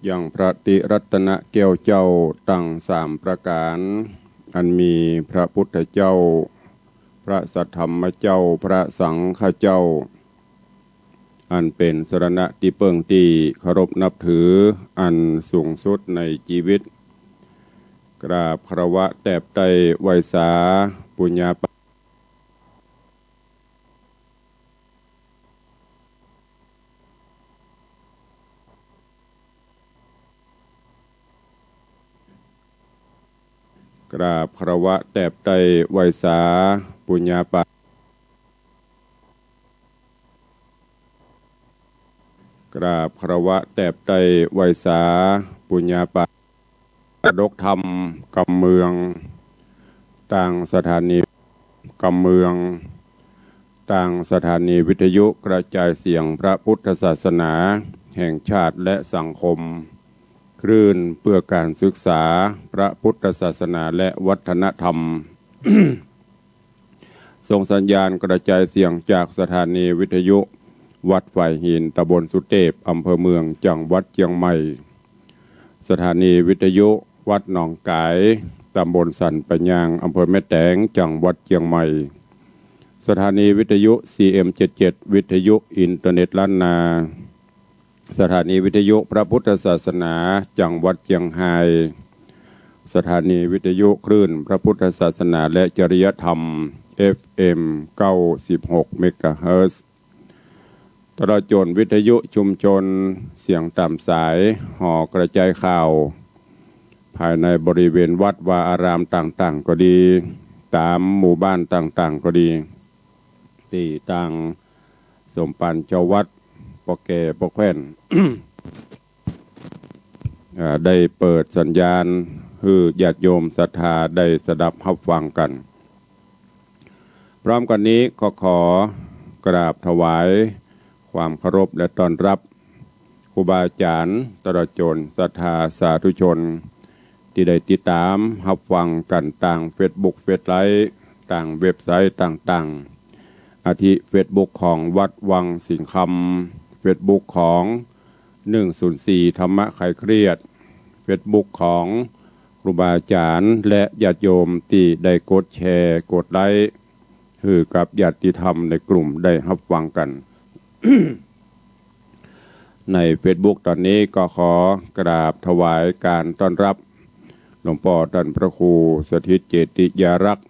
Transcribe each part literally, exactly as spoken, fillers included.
ยังพระติรัตนแก้วเจ้าตังสามประก๋าน อันมีพระพุทธเจ้า พระสัทธรรมเจ้า พระสังฆเจ้า อันเป๋นสรณะตี้เปิ้งตี้เคารพนับถืออันสูงสุดในจีวิต กราบคารวะแตบไต้ไหว้สาปุญญาปา กราบคารวะแตบไต้ไหว้สาปุญญาปา กราบคารวะแตบไต้ไหว้สาปุญญาปา มรดกธรรมกำเมือง ตางสถานีกำเมือง ตางสถานีวิทยุกระจายเสียงพระพุทธศาสนาแห่งชาติและสังคม คลื่นเพื่อการศึกษาพระพุทธศาสนาและวัฒนธรรม ส่งสัญญาณกระจายเสียงจากสถานีวิทยุวัดฝายหิน ตำบลสุเตพ อำเภอเมือง จังหวัดเจียงใหม่ สถานีวิทยุวัดหนองก๋าย ตำบลสันป่ายยาง อำเภอแม่แตง จังหวัดเจียงใหม่ สถานีวิทยุ ซีเอ็มเจ็ดเจ็ด วิทยุอินเทอร์เน็ตล้านนา สถานีวิทยุพระพุทธศาสนาจังหวัดเจียงฮาย สถานีวิทยุคลื่นพระพุทธศาสนาและจริยธรรม เอฟเอ็ม เก้าสิบหก เมกะเฮิรตซ์ ตลอดจ๋นวิทยุชุมชนเสียงต๋ามสาย หอกระจายข่าว ภายในบริเวณวัดวาอารามต่างๆ ก็ดี ต๋ามหมู่บ้านต่างๆ ก็ดี ตี้ตางสมภารเจ้าวัด ป้อแก่ป้อแคว่น เอ่อ ได้เปิดสัญญาณหื้อญาติโยมศรัทธาได้สดับฮับฟังกั๋น พร้อมกั๋นนี้ก็ขอกราบถวายความเคารพและต้อนรับครูบาอาจ๋ารย์ ตลอดจ๋นศรัทธาสาธุชน ตี้ได้ติดต๋ามฮับฟังกั๋นตางเฟซบุ๊ก เฟซไลฟ์ ตางเว็บไซต์ต่างๆ อาทิเฟซบุ๊กของวัดวังสิงห์คำ เฟซบุ๊กของ หนึ่งศูนย์สี่ ธรรมะคลายเครียด เฟซบุ๊กของครูบาอาจ๋ารย์และญาติโยมตี้ได้กดแชร์ กดไลก์ หื้อกับญาติธรรมในกลุ่มได้ฮับฟังกั๋น ในเฟซบุ๊กต๋อนนี้ก็ขอกราบถวายการต้อนรับหลวงป้อต้านพระครูสถิตเจติยารักษ์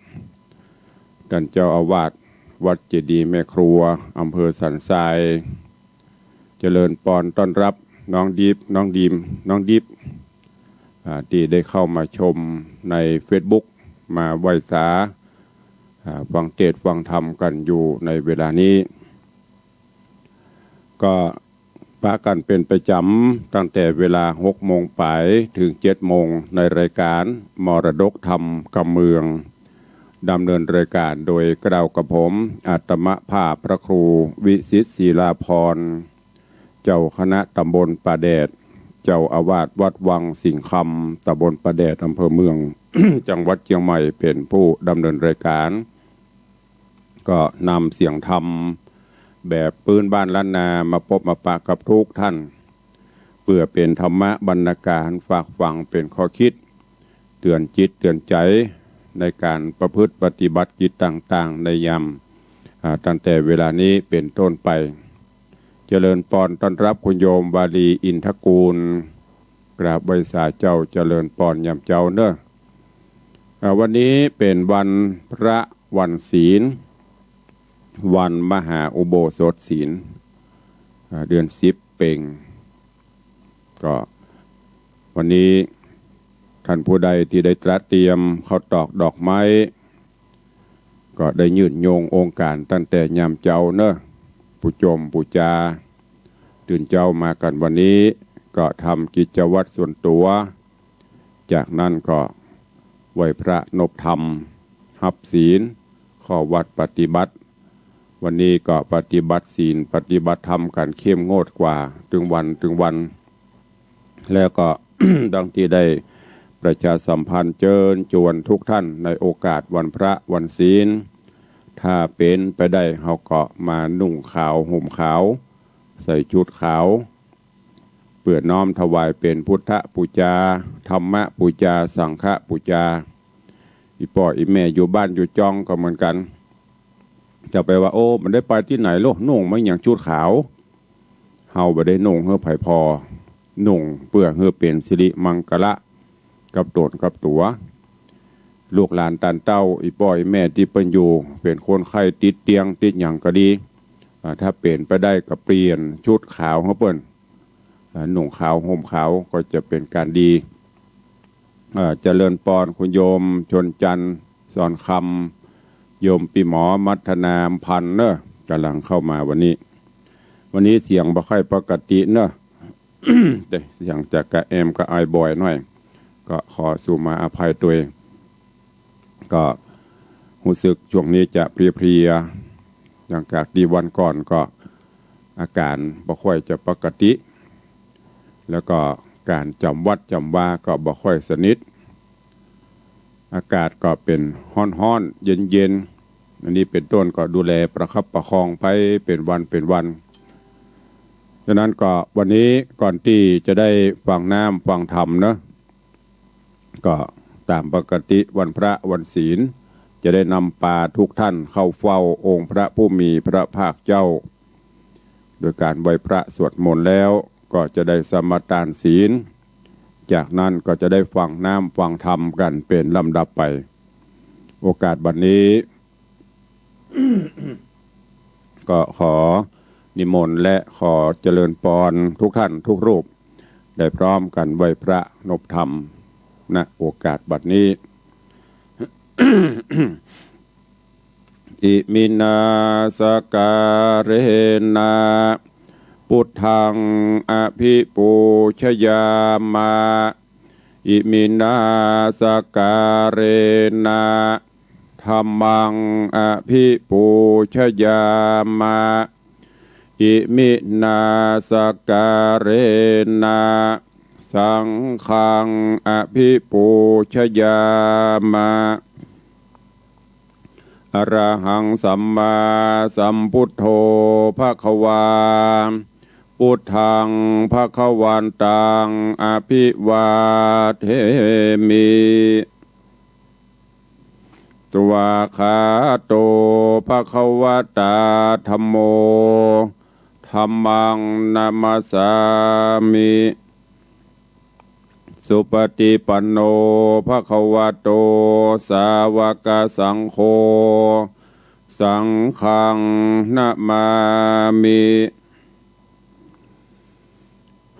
ต้านเจ้าอาวาสวัดเจดีย์แม่ครัว อำเภอสันทราย เจริญปอนต้อนรับน้องดีฟ น้องดีม น้องดีฟ อ่า ตี้ได้เข้ามาชมในเฟซบุ๊ก มาไหว้สา อ่า ฟังเทศน์ฟังธรรมกั๋นอยู่ในเวลานี้ ก็ปะกั๋นเป๋นประจ๋ำตั้งแต่เวลาหกโมงป๋ายเถิงเจ็ดโมง ในรายการมรดกธรรมกำเมือง ดำเนินรายการโดยเกล้ากระผม อาตมาภาพพระครูวิสิทธิ์ศิลาภรณ์ เจ้าคณะตำบลป่าแดด เจ้าอาวาสวัดวังสิงห์คำ ตำบลป่าแดด อำเภอเมือง จังหวัดเจียงใหม่ เป๋นผู้ดำเนินรายการ ก็นำเสียงธรรมแบบปื้นบ้านล้านนามาปบมาปะกับกู้ต้าน เปื้อเป๋นธรรมะบรรณาการฝากฝังเป๋นข้อคิด เตื๋อนจิตเตื๋อนใจ๋ในก๋านประพฤติปฏิบัติกิจต่างๆ ในยาม อ่า ตั้งแต่เวลานี้เป๋นต้นไป เจริญปอนต้อนรับคุณโยมวาลีอินทกูล กราบไหว้สาเจ้า เจริญปอนยามเจ๊าเน่อ อ่า วันนี้เป๋นวันพระวันศีล วันมหาอุโบสถศีล อ่า เดือนสิบเป่ง ก็วันนี้ต้านผู้ใดตี้ได้ตระเตรียมข้าวตอกดอกไม้ ก็ได้ยืดโยงองค์ก๋านตั้งแต่ยามเจ๊าเน่อ ผู้จมผู้จา ตื่นเจ๊ามากั๋นวันนี้ ก็ทำกิจวัตรส่วนตั๋ว จากนั้นก็ไหว้พระนบธรรม ฮับศีล เข้าวัดปฏิบัติ วันนี้ก็ปฏิบัติศีล ปฏิบัติธรรมกั๋นเข้มงวดกว่าตึงวันตึงวัน แล้วก็ ดังตี้ได้ประชาสัมพันธ์เจิญจวนกู้ต้านในโอกาสวันพระวันศีล ถ้าเป๋นไปได้เฮาก็มานุ่งขาวห่มขาว ใส่ชุดขาว ปื้อน้อมถวายเป๋นพุทธปู๋จา ธรรมปู๋จา สังฆปู๋จา อี่ป้ออี่แม่อยู่บ้านอยู่จองก็เหมือนกั๋น จะไปว่า โอ้ บ่ได้ไปตี้ไหนโล นุ่งมาหยังชุดขาว เฮาบ่ได้นุ่งหื้อใผผ่อ นุ่งเปื้อหื้อเป๋นสิริมังคละกับต๋นกับตั๋ว ลูกหลานต้านเต้า อี่ป้ออี่แม่ตี้เปิ้นอยู่เป๋นคนไข้ติดเตียงติดหยังก็ดี อ่า ถ้าเป๋นไปได้ก็เปลี่ยนชุดขาวหื้อเปิ้น อ่า นุ่งขาวห่มขาวก็จะเป๋นก๋านดี อ่า เจริญปอน คุณโยมชนจันทร์ สอนคำ โยมปี้หมอมัทนา อำพันธ์เนาะ ก่ำลังเข้ามาวันนี้ วันนี้เสียงบ่ค่อยปกติเนาะ แต่เสียงจะกระแอมกระอายบ่อยหน่อย ก็ขอสู่มาอภัยตวย ก็ฮู้สึกช่วงนี้จะเพลียๆ หลังจากตี้วันก่อนก็อาก๋านบ่ค่อยจะปกติ แล้วก็ก๋านจ๋ำวัดจ๋ำวาก็บ่ค่อยสนิท อากาศก็เป๋นฮ้อนๆ เย็นๆ อันนี้เป๋นต้นก็ดูแลประคับประคองไปเป๋นวันเป๋นวัน ฉะนั้นก็วันนี้ก่อนตี้จะได้ฟังน้ำฟังธรรมเนาะ ก็ต๋ามปกติวันพระวันศีล จะได้นำปาทุกท่านเข้าเฝ้าองค์พระผู้มีพระภาคเจ้า โดยก๋านไหว้พระสวดมนต์แล้ว ก็จะได้สมาทานศีล จากนั้นก็จะได้ฟังน้ำฟังธรรมกั๋นเป๋นลำดับไป โอกาสบัดนี้ ก็ขอนิมนต์และขอเจริญปอนทุกท่านทุกรูป ได้พร้อมกั๋นไหว้พระนบธรรม ณ โอกาสบัดนี้ อิมินาสการะนะ พุทธังอภิปูชยามะ อิมินาสการะนะ ธัมมังอภิปูชยามะ อิมินาสการะนะ สังฆังอภิปูชยามะ อะระหังสัมมาสัมพุทโธภะคะวา พุทธังภะคะวันตังอภิวาเทมิ สวากขาโตภะคะวะตา ธัมโม ธัมมังนะมัสสามิ สุปฏิปันโนภะคะวะโต สาวกสังโฆ สังฆังนะมามิ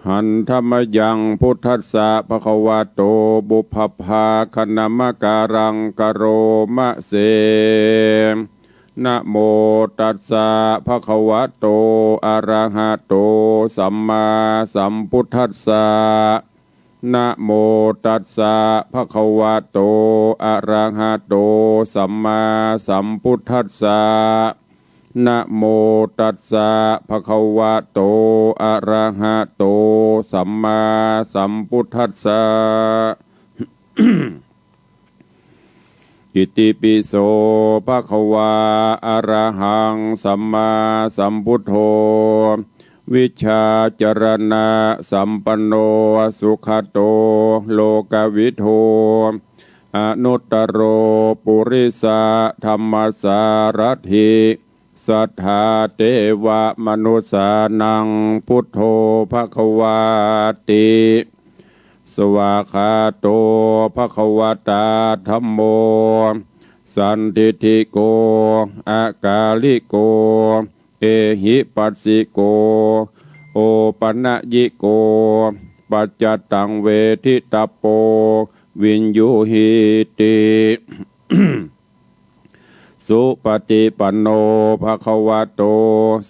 หันธะมะยังพุทธัสสะภะคะวะโต ปุพพะภาคะนะมะกะรังกะโรมะเส นะโมตัสสะภะคะวะโต อะระหะโต สัมมาสัมพุทธัสสะ นะโมตัสสะภะคะวะโต อะระหะโต สัมมาสัมพุทธัสสะ นะโมตัสสะภะคะวะโต อะระหะโต สัมมาสัมพุทธัสสะ อิติปิโสภะคะวา อะระหังสัมมาสัมพุทโธ วิชชาจารณะสัมปันโน สุขะโต โลกะวิทู อนุตตะโร ปุริสะธัมมะสารัตถิ สัทธาเตวะมะนุสสานัง พุทโธภะคะวาติ สวากขาโตภะคะวะตา ธัมโม สันทิฏฐิโก อะกาลิโก เอหิปัสสิโก โอปะนะยิโก ปัจจะตังเวทิตะโป วิญญูหิติ สุปฏิปันโนภะคะวะโต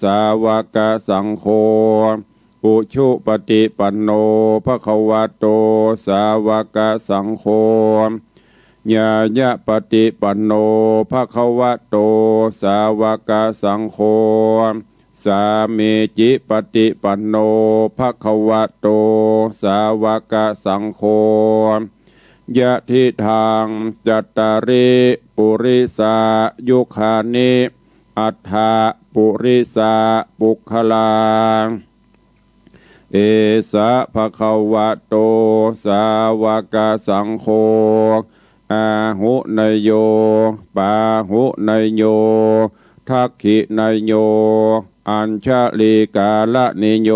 สาวกสังโฆ อุชุปฏิปันโนภะคะวะโต สาวกสังโฆ ญาณปฏิปันโนภะคะวะโต สาวกสังโฆ สามีจิปฏิปันโนภะคะวะโต สาวกสังโฆ ยะทิทัง จัตตาริ ปุริสายุคานิ อัฏฐะปุริสะปุคคลา เอสะ ภะคะวะโต สาวะกะสังโฆ อาหุเนยโย ปาหุเนยโย ทักขิเนยโย อัญชลีกาละเนยโย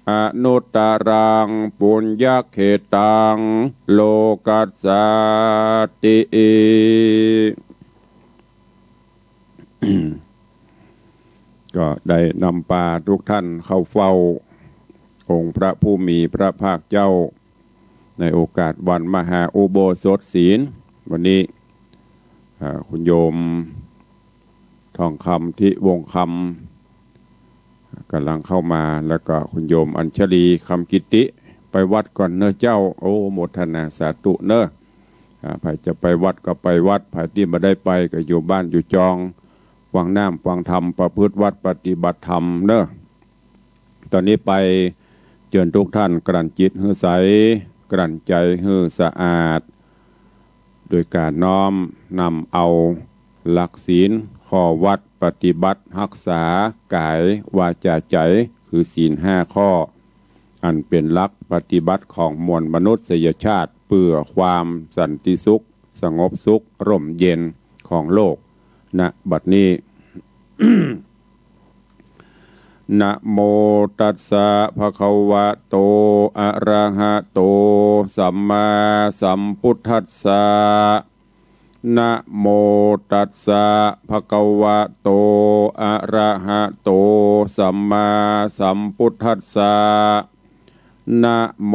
อนุตตรัง ปุญญเขตตัง โลกัสสาติ ก็ได้นำปาทุกท่านเข้าเฝ้าองค์พระผู้มีพระภาคเจ้า ในโอกาสวันมหาอุโบสถศีล วันนี้ อ่า คุณโยมทองคำ ทิวงศ์คำ กำลังเข้ามา แล้วก็คุณโยมอัญชลี คำกิติ ไปวัดก่อนเนอะเจ้า โอ้ โมทนาสาธุเนอะ อ่า ใผจะไปวัดก็ไปวัด ใผตี้บ่ได้ไปก็อยู่บ้านอยู่จอง ฟังน้ำฟังธรรม ประพฤติวัตรปฏิบัติธรรมเนอะ ต๋อนนี้ไปเจิญทุกท่านกลั่นจิตหื้อใส กลั่นใจ๋หื้อสะอาด โดยก๋านน้อมนำเอาหลักศีล ข้อวัตรปฏิบัติฮักษากายวาจาใจ๋ คือศีลห้าข้อ อันเป๋นหลักปฏิบัติของมวลมนุษยชาติ เปื้อความสันติสุข สงบสุข ร่มเย็นของโลก ณ บัดนี้ นะโมตัสสะ ภะคะวะโต อะระหะโต สัมมาสัมพุทธัสสะ นะโมตัสสะ ภะคะวะโต อะระหะโต สัมมาสัมพุทธัสสะ นะโม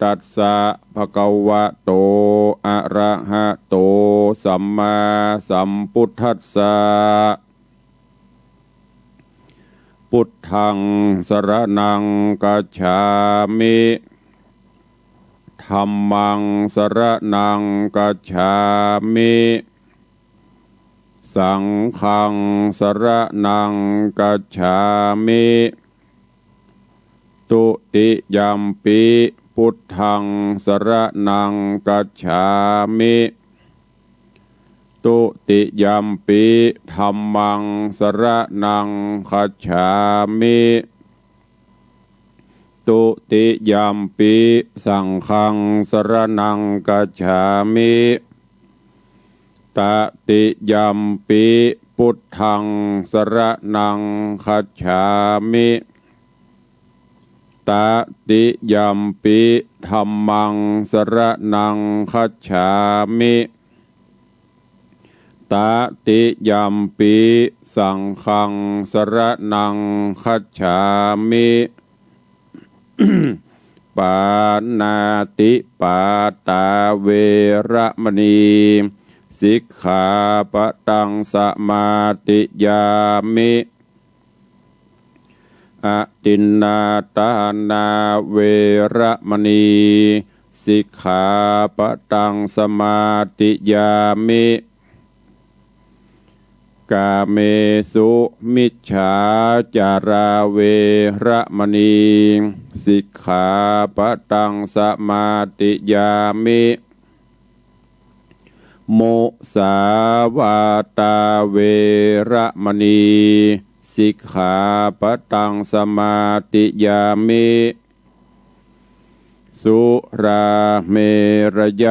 ตัสสะ ภะคะวะโต อะระหะโต สัมมาสัมพุทธัสสะ พุทธัง สรณัง คัจฉามิ ธัมมัง สรณัง คัจฉามิ สังฆัง สรณัง คัจฉามิ ทุติยัมปิ พุทธัง สรณัง คัจฉามิ ทุติยัมปิ ธัมมัง สรณัง คัจฉามิ ทุติยัมปิ สังฆัง สรณัง คัจฉามิ ตติยัมปิ พุทธัง สรณัง คัจฉามิ ตติยัมปิ ธัมมัง สรณัง คัจฉามิ ตติยัมปิ สังฆัง สรณัง คัจฉามิ ปาณาติปาตา เวระมะนี สิกขาปะตัง สมาธิยามิ อทินนาทานา เวระมะนี สิกขาปะตัง สมาธิยามิ กาเมสุมิจฉาจารา เวระมะนี สิกขาปะตัง สมาธิยามิ มุสาวาทา เวระมะนี สิกขาปะตัง สมาธิยามิ สุราเมรย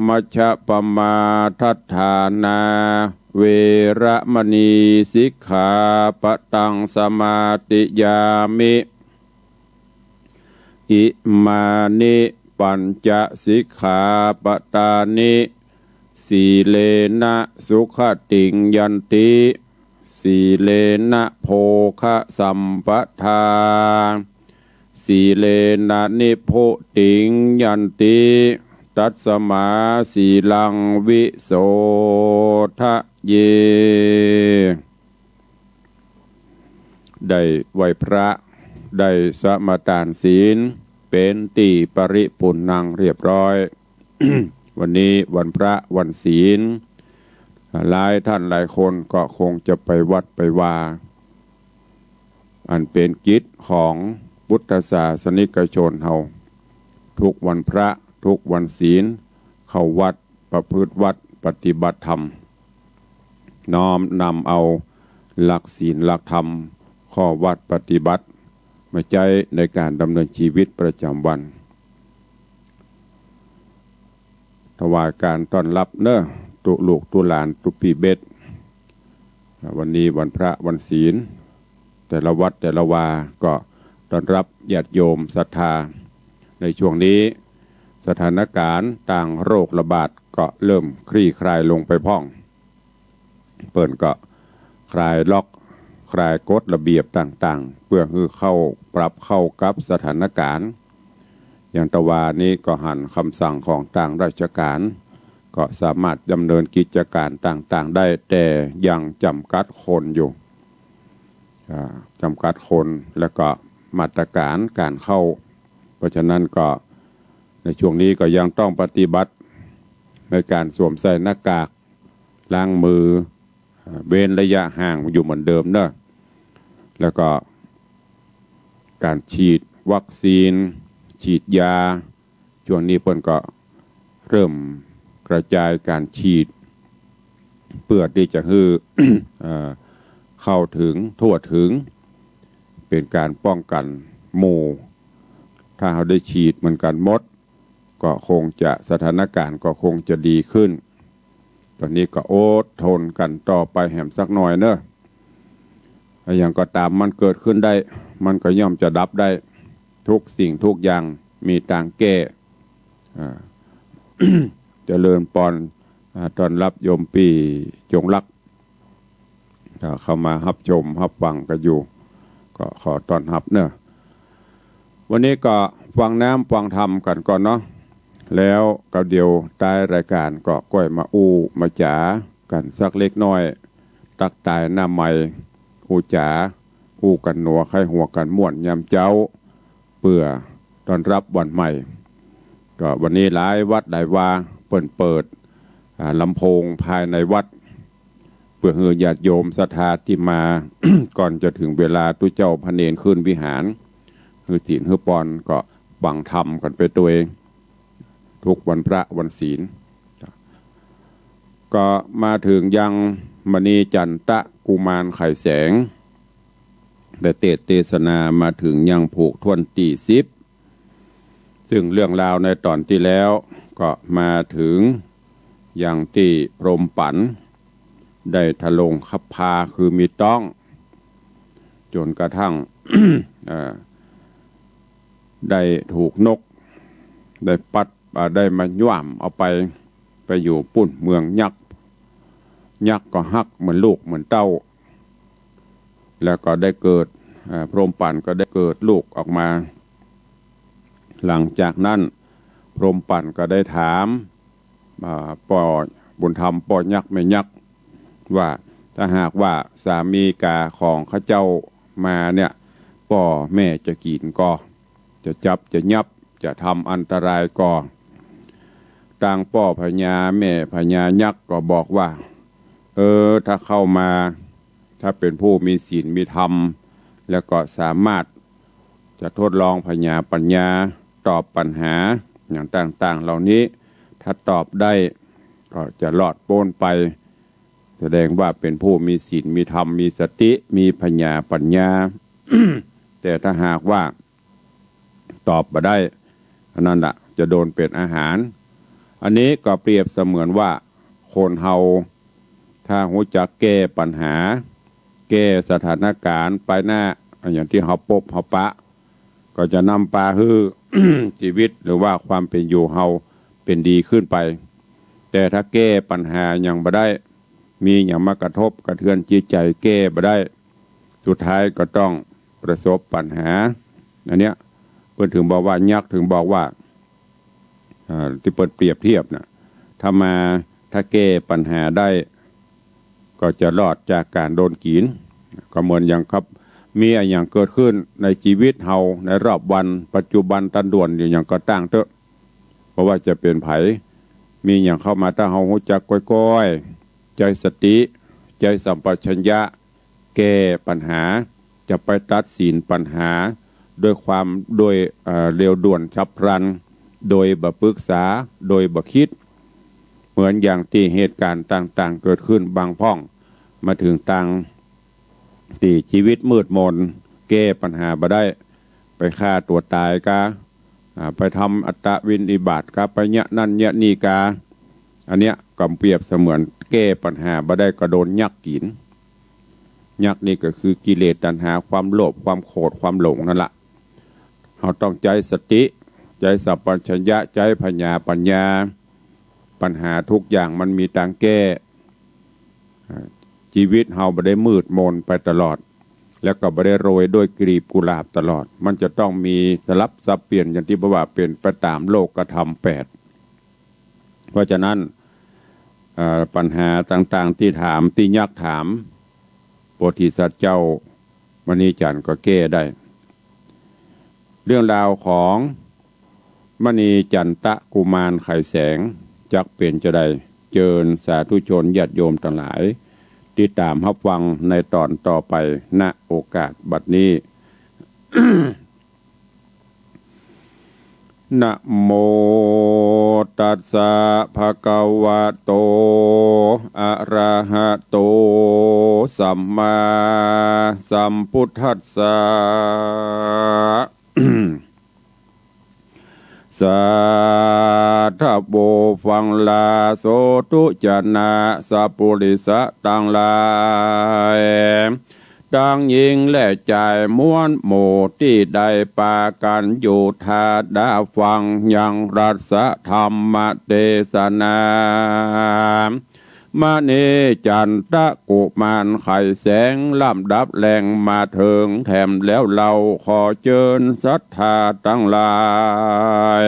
มัชฌปมาทัฏฐานา เวระมะนี สิกขาปะตัง สมาธิยามิ อิมานิ ปัญจสิกขาปะทานิ สีเลนะ สุขติง ยันติ สีเลนะ โภคะสัมปทา สีเลนะ นิพพุติง ยันติ ตัสมา สีลัง วิโสทะเย ได้ไหว้พระ ได้สมาทานศีล เป๋นตี้ปริปูรณ์ังเรียบร้อย วันนี้วันพระวันศีล หลายท่านหลายคนก็คงจะไปวัดไปวา อันเป๋นกิจของพุทธศาสนิกชนเฮา ทุกวันพระ ทุกวันศีล เข้าวัด ประพฤติวัตร ปฏิบัติธรรม น้อมนำเอาหลักศีลหลักธรรม ข้อวัตรปฏิบัติ มาใจ๊ในก๋านดำเนินจีวิตประจ๋ำวัน ถวายก๋านต้อนฮับเน่อ ตุ๊ลูกตุ๊หลานตุ๊ปี้เบ๊ด วันนี้วันพระวันศีล แต่ละวัดแต่ละวาก็ต้อนฮับญาติโยมศรัทธา ในช่วงนี้สถานก๋ารณ์ตางโรคระบาดก็เริ่มคลี่คลายลงไปพ่อง เปิ้นก็คลายล็อก คลายกฎระเบียบต่างๆ เปื้อหื้อเข้าปรับเข้ากับสถานก๋ารณ์ อย่างตะวานี้ก็หันกำสั่งของตางราชก๋าน ก็สามารถดำเนินกิจก๋านต่างๆ ได้ แต่ยังจ๋ำกัดคนอยู่ อ่า จ๋ำกัดคน แล้วก็มาตรก๋านก๋านเข้า เพราะฉะนั้นก็ในช่วงนี้ก็ยังต้องปฏิบัติในก๋านสวมใส่หน้ากาก ล้างมือ อ่า เว้นระยะห่างอยู่เหมือนเดิมเน่อ แล้วก็ก๋านฉีดวัคซีน ฉีดยา ช่วงนี้เปิ้นก็เริ่มกระจายก๋านฉีด เปื้อตี้จะหื้อ เอ่อ เข้าถึงทั่วถึง เป๋นก๋านป้องกั๋นหมู่ ถ้าเฮาได้ฉีดเหมือนกั๋นหมด ก็คงจะ สถานก๋ารณ์ก็คงจะดีขึ้น ต๋อนนี้ก็อดทนกั๋นต่อไปแหมสักหน่อยเน่อ อะหยังก็ต๋ามมันเกิดขึ้นได้ มันก็ย่อมจะดับได้ ทุกสิ่งทุกอย่างมีตางแก้ อ่า เจริญปอน อ่า ต้อนฮับโยมปี้จงรัก อ่า เข้ามาฮับชมฮับฟังกั๋นอยู่ ก็ขอต้อนฮับเน่อ วันนี้ก็ฟังน้ำฟังธรรมกั๋นก่อนเนาะ แล้วก็เดี๋ยวต้ายรายก๋านก็ก้อยมาอู้มาจ๋ากั๋นสักเล็กน้อย ตั๊กตายหน้าไมค์ อู้จ๋า อู้กั๋นหนัวใค่หัวกั๋นม่วนยามเจ๊า เปื้อต้อนฮับวันใหม่ ก็วันนี้หลายวัดหลายวาเปิ้นเปิด อ่า ลำโพงภายในวัด เปื้อหื้อญาติโยมศรัทธาตี้มา ก่อนจะเถิงเวลาตุ๊เจ้าพระเณรขึ้นวิหาร หื้อศีลหื้อปอนก็ฟังธรรมกั๋นไปตวย ทุกวันพระวันศีล ก็มาเถิงยังมณีจันตะกุมารไขแสง ได้เตสน์เตสนามาเถิงยังผูกถ้วนตี้สิบ ซึ่งเรื่องราวในต๋อนตี้แล้วก็มาเถิงยังตี้พรหมปั๋น ได้ทะลงคับพาคือมีต๊อง จ๋นกระทั่ง เอ่อ ได้ถูกนก ได้ปัด อ่า ได้มาย้วมเอาไป ไปอยู่ปู๊นเมืองยักษ์ ยักษ์ก็ฮักเหมือนลูกเหมือนเต้า แล้วก็ได้เกิด อ่า พรหมปั๋นก็ได้เกิดลูกออกมา หลังจากนั้นพรหมปั๋นก็ได้ถาม อ่า ป้อบุญธรรมป้อยักษ์แม่ยักษ์ว่า ถ้าหากว่าสามีกาของข้าเจ้ามาเนี่ย ป้อแม่จะกี๋นก่อ จะจับจะยับ จะทำอันตรายก่อ ตางป้อพญาแม่พญายักษ์ก็บอกว่า เออ ถ้าเข้ามา ถ้าเป๋นผู้มีศีลมีธรรม แล้วก็สามารถจะทดลองพญาปัญญา ตอบปัญหาอย่างต่างๆ เหล่านี้ ถ้าตอบได้ก็จะรอดป๊นไป แสดงว่าเป๋นผู้มีศีลมีธรรม มีสติ มีพญาปัญญา แต่ถ้าหากว่า ตอบบ่ได้ อันนั้นละจะโดนเป๋นอาหาร อันนี้ก็เปรียบเสมือนว่าคนเฮา ถ้าฮู้จักแก้ปัญหา แก้สถานก๋ารณ์ไปหน้า อย่างตี้เฮาปบเฮาปะ ก็จะนำปาหื้อ จีวิตหรือว่าความเป๋นอยู่เฮาเป๋นดีขึ้นไป แต่ถ้าแก้ปัญหาหยังบ่ได้ มีหยังมากระทบกระเทือนจิตใจ๋แก้บ่ได้ สุดท้ายก็ต้องประสบปัญหา อันเนี้ย เปิ้นเถิงบอกว่า ยักษ์เถิงบอกว่า อ่า ตี้เปิ้นเปรียบเทียบน่ะ ถ้ามา ถ้าแก้ปัญหาได้ ก็จะรอดจากก๋านโดนกี๋น ก็เหมือนอย่างครับ มีอะหยังเกิดขึ้นในจีวิตเฮาในรอบวัน ปัจจุบันตันด่วนอยู่หยังก็ตางเต๊อะ บ่ว่าจะเป๋นใผ มีหยังเข้ามา ถ้าเฮาฮู้จักก้อยๆ ใจ๊สติ ใจ๊สัมปชัญญะ แก้ปัญหา จะไปตัดสินปัญหา โดยความ โดย เอ่อ เร็วด่วนฉับพลัน โดยบ่ปรึกษา โดยบ่กึ๊ด เหมือนอย่างตี้เหตุก๋ารณ์ต่างๆ เกิดขึ้นบางพ่อง มาเถิงตางตี้จีวิตมืดมน แก้ปัญหาบ่ได้ ไปฆ่าตั๋วต๋ายกา อ่า ไปทำอัตตวินิบาตกา ไปเยียะนั่นเยียะนี่กา อันเนี้ยก็เปรียบเสมือนแก้ปัญหาบ่ได้ก็โดนยักษ์กิ๋น ยักษ์นี่ก็คือกิเลสตัณหา ความโลภ ความโกรธ ความหลงนั่นละ เฮาต้องใจ๊สติ ใจ๊สัมปชัญญะ ใจ๊ผญาปัญญา ปัญหาทุกอย่างมันมีตางแก้ อ่า จีวิตเฮาบ่ได้มืดมนไปตลอด แล้วก็บ่ได้โรยด้วยกลีบกุหลาบตลอด มันจะต้องมีสลับสับเปลี่ยนอย่างตี้บอกว่าเป๋นไปต๋ามโลกธรรมแปด เพราะฉะนั้น เอ่อ ปัญหาต่างๆ ตี้ถาม ตี้ยักษ์ถาม โพธิสัตว์เจ้ามณีจันทร์ก็แก้ได้ เรื่องราวของมณีจันทะกุมารไขแสงจักเป๋นจาใด เจิญสาธุชนญาติโยมตังหลาย ติดต๋ามฮับฟังในต๋อนต่อไป ณ โอกาสบัดนี้ นะโมตัสสะ ภะคะวะโต อะระหะโต สัมมาสัมพุทธัสสะ สาธะโว ฟังลาโสธุ จะนะ สัปปุริสะตังหลาย ตังญิงและจายมวลหมู่ ตี้ได้ปากั๋นอยู่ทาดาฟังยังรัสธรรมเตสนา มณีจันทะกุมารไขแสง ลำดับแหล่งมาเถิงแถมแล้วเฮา ขอเจิญศรัทธาตังหลาย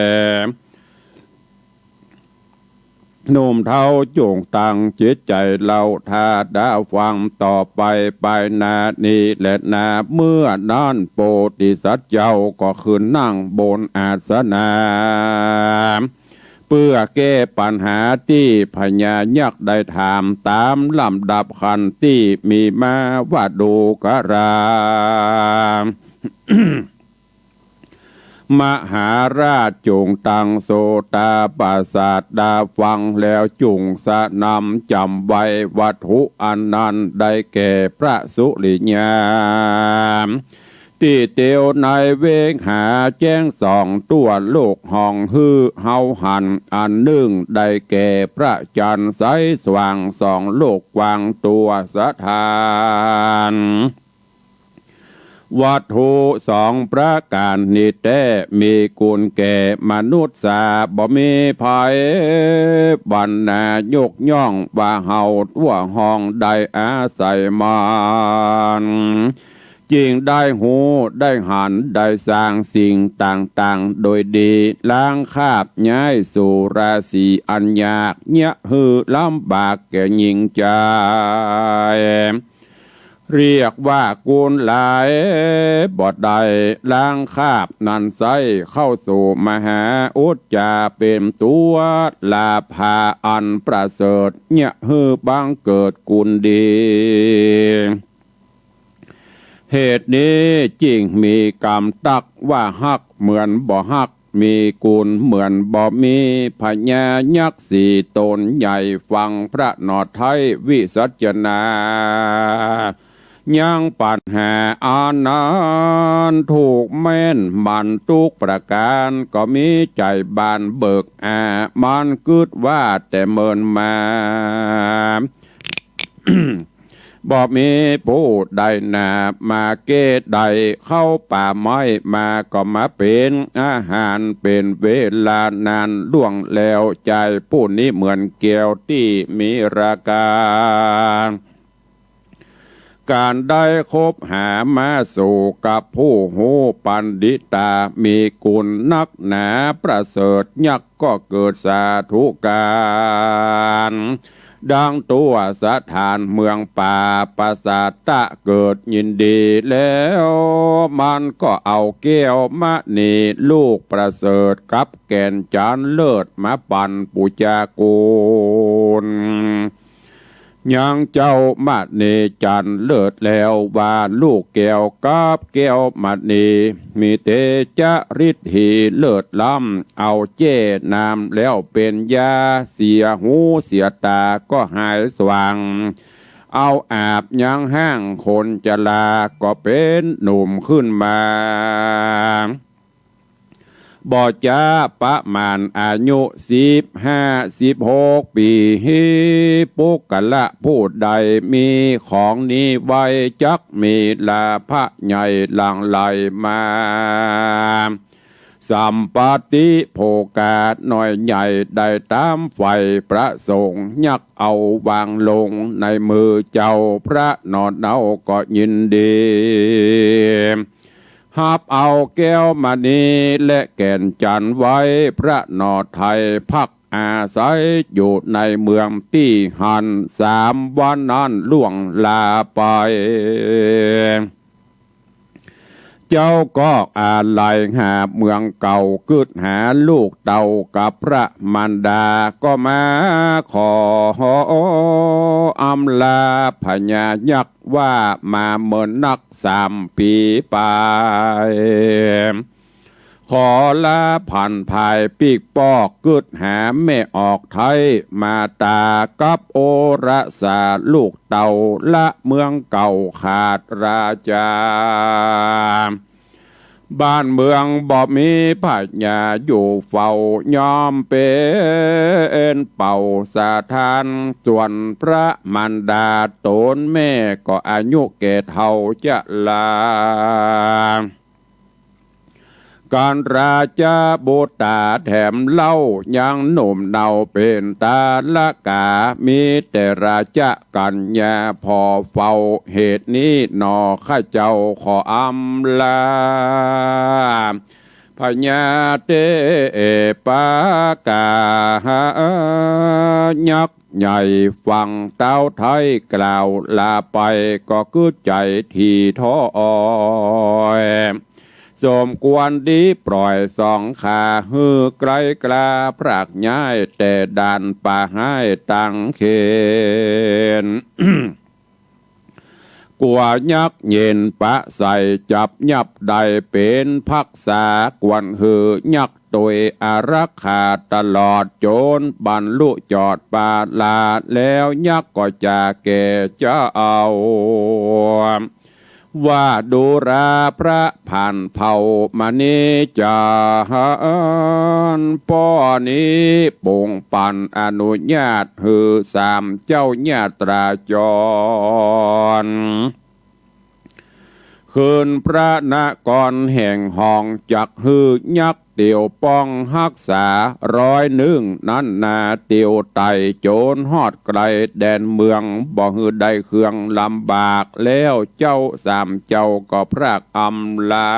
หนุ่มเฒ่าจุ่งตั้งจิตใจ๋เฮา ทาดาฟังต่อไป ไปหน้านี้แลนา เมื่อนั้นโพธิสัตว์เจ้าก็ขึ้นนั่งบนอาสนะ เปื้อแก้ปัญหาตี้พญายักษ์ได้ถาม ต๋ามลำดับขั้นตี้มีมาว่า ดูกรา มหาราชจุ่งตั้งโสตาปสาดาฟังแล้ว จุ่งสนำจ๋ำไว้ วัตถุอันนั้นได้แก่พระสุริยา ตี้เตียวในเวหาแจ้งส่องทั่วโลก ห้องหื้อเฮาหัน อันนึ่งได้แก่พระจันทร์ใสสว่างส่องโลกกว้างทั่วสถาน วัตถุสองประก๋านนี้แต๊ มีกุณแก่มนุษย์สา บ่มีภัยวันนายกย่องว่าเฮาทั่วห้องได้อาศัยมัน จึ่งได้ฮู้ได้หันได้สร้างสิ่งต่างๆ โดยดี ล้างคราบย้ายสู่ราศีอันยาก เยียะหื้อลำบากแก่ญิงจาย เรียกว่ากุณหลายบ่ได้ ล้างคราบนั้นใสเข้าสู่มหาอุจจา เป๋นตั๋วลาภาอันประเสริฐ เยียะหื้อบังเกิดกุณดี เหตุนี้จึ่งมีกำตั๊กว่าฮักเหมือนบ่ฮัก มีกุณเหมือนบ่มี พญายักษ์สี่ต๋นใหญ่ฟังพระนอไทยวิสัชนา ยังปัญหาอันนั้นถูกแม่นมันทุกประก๋าน ก็มีใจ๋บานเบิกอา มันกึ๊ดว่าแต่เมินมา บ่มีผู้ใดนามาแก้ได้ เข้าป่าไม้มาก็มาเป๋นอาหาร เป๋นเวลานานล่วงแล้ว จายผู้นี้เหมือนแก้วตี้มีราคา ก๋านได้คบหามาสู่กับผู้ฮู้ปัณฑิตา มีกุณนักหนาประเสริฐยักษ์ ก็เกิดสาธุก๋าน ดังทั่วสถานเมืองป่าประสาทตะเกิดยินดีแล้ว มันก็เอาแก้วมณีลูกประเสริฐกับแก่นจันทร์เลิศมาปันปู๋จากุณ ยังเจ้ามณีจันทร์เลิศแล้วว่า ลูกแก้วกับแก้วมณี มีเตจะฤทธีเลิศล้ำ เอาแจ้น้ำแล้วเป๋นยา เสียหูเสียต๋าก็หายสว่าง เอาอาบยังห้างคนจราก็เป๋นหนุ่มขึ้นมา บ่จ๊าประมาณอายุสิบห้าสิบหกปี๋ ปุคคละผู้ใดมีของนี้ไว้ จักมีลาภะใหญ่หลั่งไหลมา สัมปัตติโภคาน้อยใหญ่ได้ต๋ามใฝ่ประสงค์ ยักษ์เอาวางลงในมือเจ้า พระหนอเนาก็ยินดี ฮับเอาแก้วมณีและแก่นจันทร์ไว้ พระหนอไทยพักอาศัยอยู่ในเมืองตี้หั้น สามวันนั้นล่วงลาไป เจ้าก็อาลัยหาเมืองเก่า กึ๊ดหาลูกเต้ากับพระมารดา ก็มาขออำลาพญายักษ์ ว่ามาเมินนักสามปี๋ไป ขอลาผันภายปีกปอก กึ๊ดหาแม่ออกไท้มาตากับโอรสาลูกเต้า ละเมืองเก่าขาดราชา บ้านเมืองบ่มีพญาอยู่เฝ้า ย่อมเป๋นเป่าสถาน ส่วนพระมารดาต๋นแม่ก็อายุแก่เฒ่าจะลา กั๋นราชบุตราแถมเล่า ยังหนุ่มเนาเป๋นตาละกา มีแต่ราชกัญญาผ่อเฝ้า เหตุนี้หนอข้าเจ้าขออำลา พญาเตปะกา ยักษ์ใหญ่ฟังเต้าไท้กล่าวลาไป ก็กึ๊ดใจ๋ถี่ถ้อย สมควรดีปล่อยสองข้า หื้อไกลกล้าพรากย้าย แต่ด่านป่าฮ้ายตังเขน กั๋วยักษ์เย็นปะใส่จับยับ ได้เป๋นภักษา ควรหื้อยักษ์ตวยอารักขาตลอด จ๋นบรรลุจอดปาลา แล้วยักษ์ก็จะแก่เจ้า ว่าดูราพระผ่านเผ่ามณีจันทร์ ป้อนี้ปงปันอนุญาต หื้อสามเจ้าญาตราจร คืนพระนครแห่งห้อง จักหื้อยักษ์เตียวป้องฮักษา ร้อยนึ่งนั้นนาเตียวไต่ จ๋นฮอดไกลแดนเมือง บ่หื้อได้เครื่องลำบาก แล้วเจ้าสามเจ้าก็พรากอำลา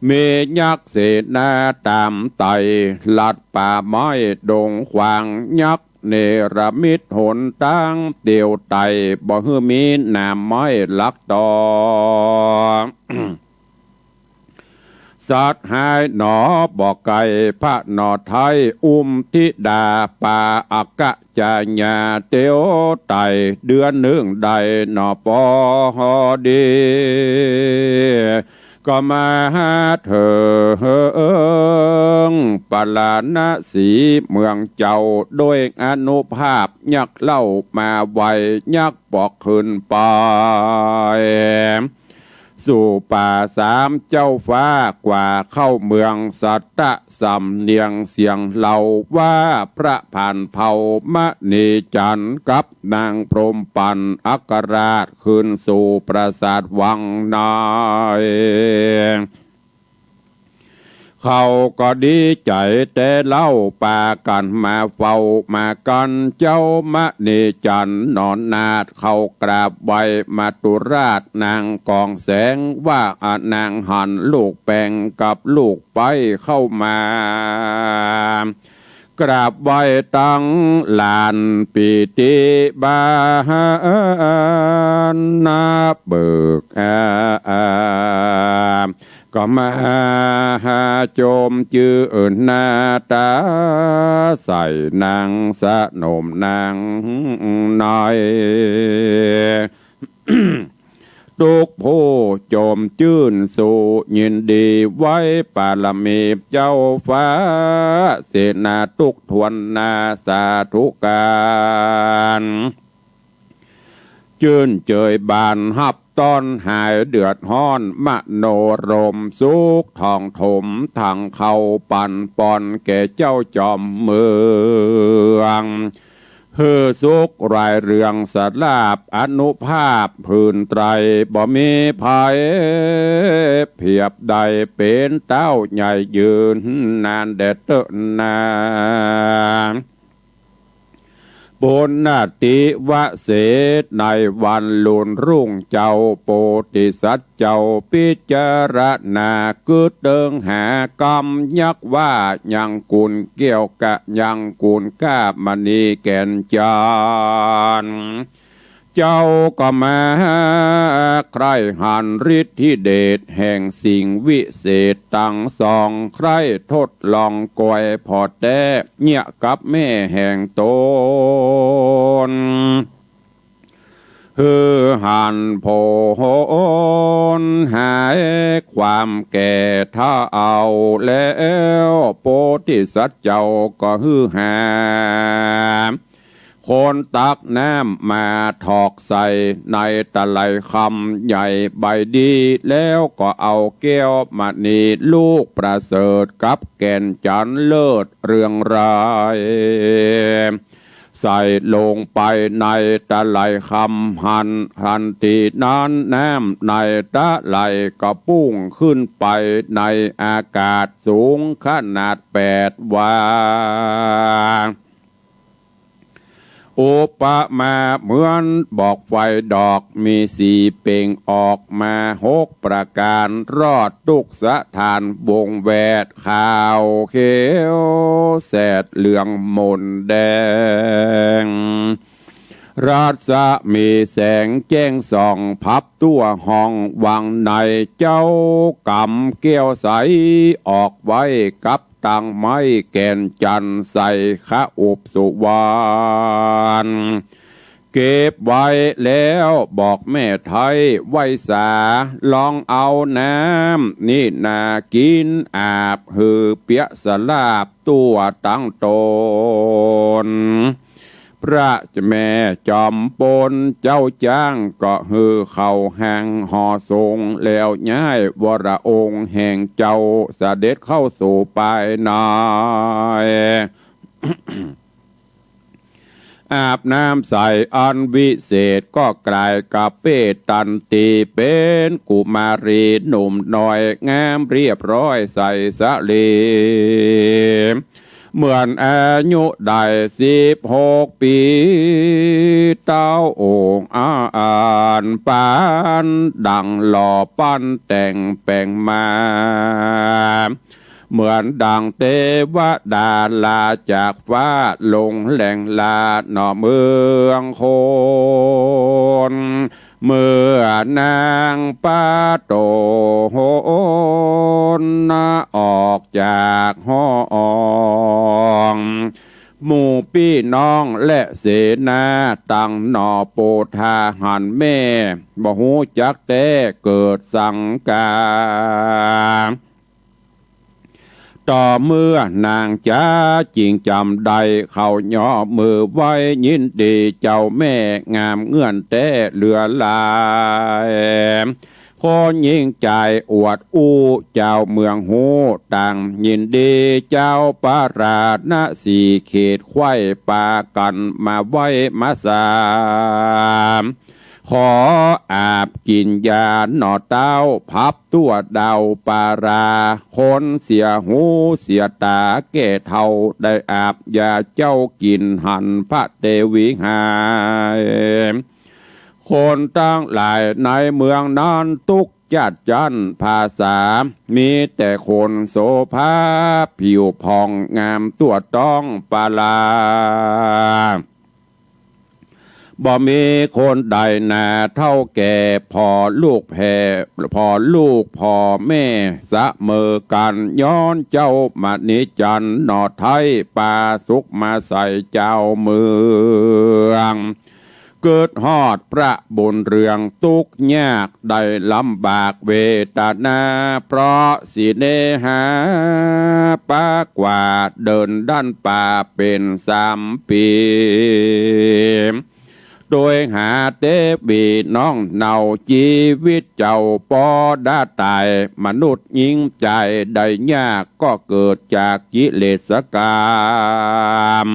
มียักษ์เสนาต๋ามไต่ ลัดป่าไม้ดงขวาง ยักษ์เนรมิตหนตางเตียวไต่ บ่หื้อมีหนามไม้ลักตอ สัตว์ฮ้ายหนอบ่ไกล พระหนอไท้อุ้มธิดา ปาอักขจายาเตียวไต่ เดือนนึ่งได้หนอปอดี ก็มาเถิงปาราณสีเมืองเจ้า โดยอานุภาพยักษ์เล่ามาไว ยักษ์ปอกคืนไป สู่ป่าสามเจ้าฟ้ากว่าเข้าเมืองสัตตะ สำเนียงเสียงเล่าว่าพระผ่านเผ่ามณีจันทร์กับนางพรหมปันอัครราชขึ้นสู่ปราสาทวังใน เขาก็ดีใจ๋แต่เล่า ปากั๋นมาเฝ้ามากัน เจ้ามณีจันทร์หนอนาถเข้ากราบไหว้มาตุราชนางกองแสง ว่าอะนางหันลูกแป๋งกับลูกใป๊เข้ามา กราบไหว้ตังหลานปีติบานนาเบิกอา ก็มาโจมจื้นหน้าต๋าใส่นางสนมนางใน ตุ๊กผู้โจมจื้นสู้ยินดีไหว้ปารมีเจ้าฟ้า เสนาตุ๊กทวนหน้าสาธุก๋าน จื้นเจยบานฮับต้อนหายเดือดฮ้อน มโนรมสุขท่องถม ทั้งเข้าปันปอนแก่เจ้าจอมเมือง หื้อสุขรายเรืองสลาบอนุภาพผืนไตร บ่มีภัยเผียบใด เป๋นเต้าใหญ่ยืนนานแด่เต๊อะนา ปุณณติวเสสในวันลุนรุ่ง เจ้าโพธิสัตว์เจ้าพิจารณากึ๊ดเติงหากำ ยักว่ายังกุลแก้วกะยังกุลก้ามณีแก่นจันทร์ เจ้าก็มาใคร่หันฤทธิเดชแห่งสิ่งวิเศษตังสอง ใคร่ทดลองกอยผ่อแต๊ เยียะกับแม่แห่งตน หื้อหันผลหายความแก่เฒ่าแล้ว โพธิสัตว์เจ้าก็หื้อหา คนตักน้ำมาถอกใส่ในตะไหลคำใหญ่ใบดี แล้วก็เอาแก้วมณีลูกประเสริฐกับแก่นจันทร์เลิศเรืองราย ใส่ลงไปในตะไหลคำหัน ทันทีนั้นน้ำในตะไหลก็พุ่งขึ้นไปในอากาศสูงขนาดแปดวา อุปมาเหมือนบอกไฟดอกมีสี่เป่งออกมาหกประก๋าน รอดทุกสถานวงแวด ขาวเขียวแสดเหลืองมนแดง รัศมีแสงแจ้งส่องพับทั่วห้องวังใน เจ้ากำแก้วใสออกไว้กับ ตังไม้แก่นจันทร์ใส่คะอุบสุวรรณ เก็บไว้แล้วบอกแม่ไท้ไว้สา ลองเอาน้ำนี้นากิ๋นอาบหื้อเปียะสลาบทั่วตังต๋น พระแม่จอมปนเจ้าจ๊างก็หื้อเข้าห้างหอสงฆ์ แล้วย้ายวรองค์แห่งเจ้าเสด็จเข้าสู่ภายใน อาบน้ำใส่อันวิเศษก็ก๋ายกะเปดตันตี เป๋นกุมารีหนุ่มน้อยงามเรียบร้อยใสสะหลี เหมือนอายุได้สิบหกปี๋ เต้าองอาอันปานดังหล่อปั้นแต่งแป๋งมา เหมือนดังเตวดาลาจากฟ้าลงแหล่งลาหน่อเมืองคน เมื่อนางปะโตนออกจากห้อง หมู่ปี้น้องและเสนาตังหน่อโปธาหันแม่ บ่ฮู้จักแต๊เกิดสังกา ต่อเมื่อนางจ๊าจิ่งจ๋ำได้เข้าย่อมือไหว้ยินดีเจ้าแม่งามเงื่อนแต๊เหลือหลาย คนหญิงจายอวดอู้เจ้าเมืองฮู้ต่างยินดี เจ้าปราณสีเขตไขว้ปากั๋นมาไหว้มาสาม ขออาบกิ๋นยาหน่อเต้า พับทั่วดาวปารา คนเสียหูเสียต๋าแก่เฒ่า ได้อาบยาเจ้ากิ๋นหันพระเตวิหาย คนตังหลายในเมืองนั้นตุ๊กจัดจั้นภาษา มีแต่คนโสภาผิวผ่องงามทั่วต้องปารา บ่มีคนใดนาเฒ่าแก่ ผ่อลูกแผ่ ผ่อลูกผ่อแม่เสมอกั๋น ย้อนเจ้ามณีจันทร์หน่อไท้ปาสุขมาใส่เจ้าเมือง กึ๊ดฮอดพระบุญเรืองตุ๊กยากได้ลำบากเวทนา เพราะเสน่หาปากว่าเดินด้านป่าเป๋นสามปี๋ โตยหาเตวีน้องเนา จีวิตเจ้าปอดาต๋าย มนุษย์หญิงจายได้ยาก ก็เกิดจากกิเลสกรรม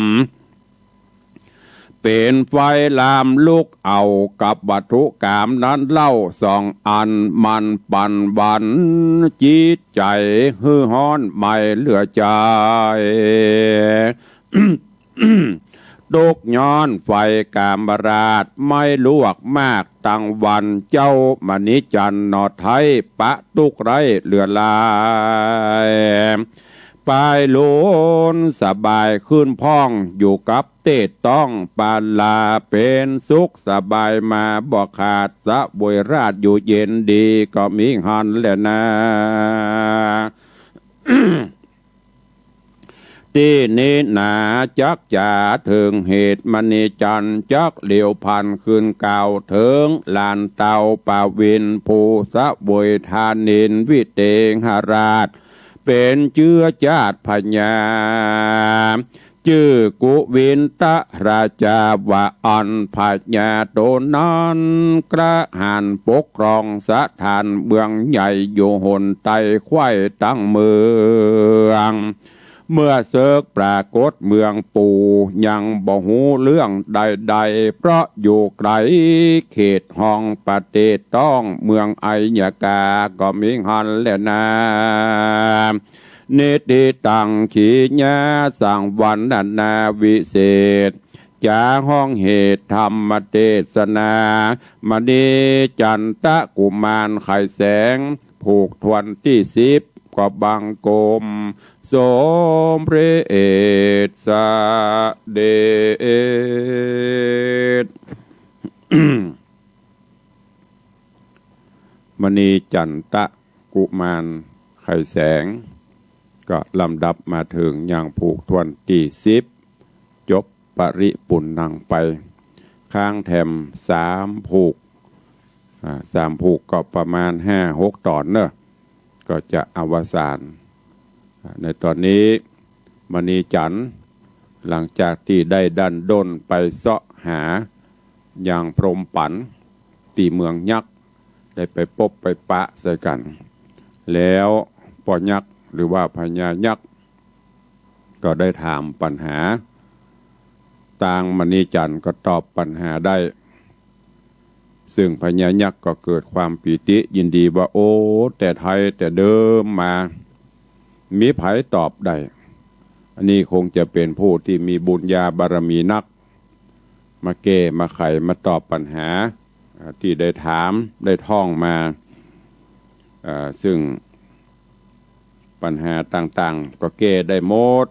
เป๋นไฟลามลุกเอากับวัตถุกรรมนั้นเล่า สองอันมันปั่นหวั่นจิตใจ๋ หื้อฮ้อนไหม้เหลือใจ๋ ทุกข์ย้อนไฟกามราส ไหม้ลวกมากตังวัน เจ้ามณีจันทร์หนอไท้ ปะตุ๊กข์ไร้เหลือหลาย ปายหลุนสบายขึ้นพ่อง อยู่กับเตศต้องปาลา เป๋นสุขสบายมาบ่ขาด เสวยราชอยู่เย็นดี ก็มีหั้นแลนา ตี้นี้หนาจักจ๋าเถิงเหตุ มณีจันทร์จักเหลียวพลันคืนกล่าวเถิง หลานเต้าปวินทร์ผู้เสวยทานินทร์ วิเตหราช เป๋นเจื๊อจาติพญา จื้อกุวินทราชาว่าอั้น พญาต๋นนั้นกล้าหาญปกครองสถานเมืองใหญ่ อยู่หนใต้ไขว้ตังเมือง เมื่อเสิกปรากฏเมืองปู่ ยังบ่ฮู้เรื่องใดๆ เพราะอยู่ไก๋เขตห้องประเตศต้อง เมืองอัยยกา ก็มีหั้นแลนา นิทธิตัง กิริยาสังวรรณนาวิเศษ จ๋าฮ้องเหตุธรรมเตสนา มณีจันทกุมารไขแสง ผูกถ้วนตี้สิบ ก็บังคมสมเร็จเสด็จ มณีจันทกุมารไขแสง ก็ลำดับมาเถิงยังผูกถ้วนตี้สิบ จบปริปุณณังไป ค้างแถมสามผูก อ่า สามผูกก็ประมาณห้าหกต๋อนเนาะ ก็จะอวสาน อ่า ในต๋อนนี้มณีจันทร์ หลังจากตี้ได้ดั้นด้นไปเซาะหายังพรหมปั๋นตี้เมืองยักษ์ ได้ไปปบไปปะใส่กั๋น แล้วป้อยักษ์หรือว่าพญายักษ์ ก็ได้ถามปัญหา ตางมณีจันทร์ก็ตอบปัญหาได้ ซึ่งพญายักษ์ก็เกิดความปีติยินดีว่า โอ้ แต่ไท้แต่เดิมมา มีใผตอบได้ อันนี้คงจะเป๋นผู้ตี้มีบุญญาบารมีนัก มาแก้มาไขมาตอบปัญหา อ่า ตี้ได้ถามได้ท่องมา อ่า ซึ่งปัญหาต่างๆ ก็แก้ได้หมด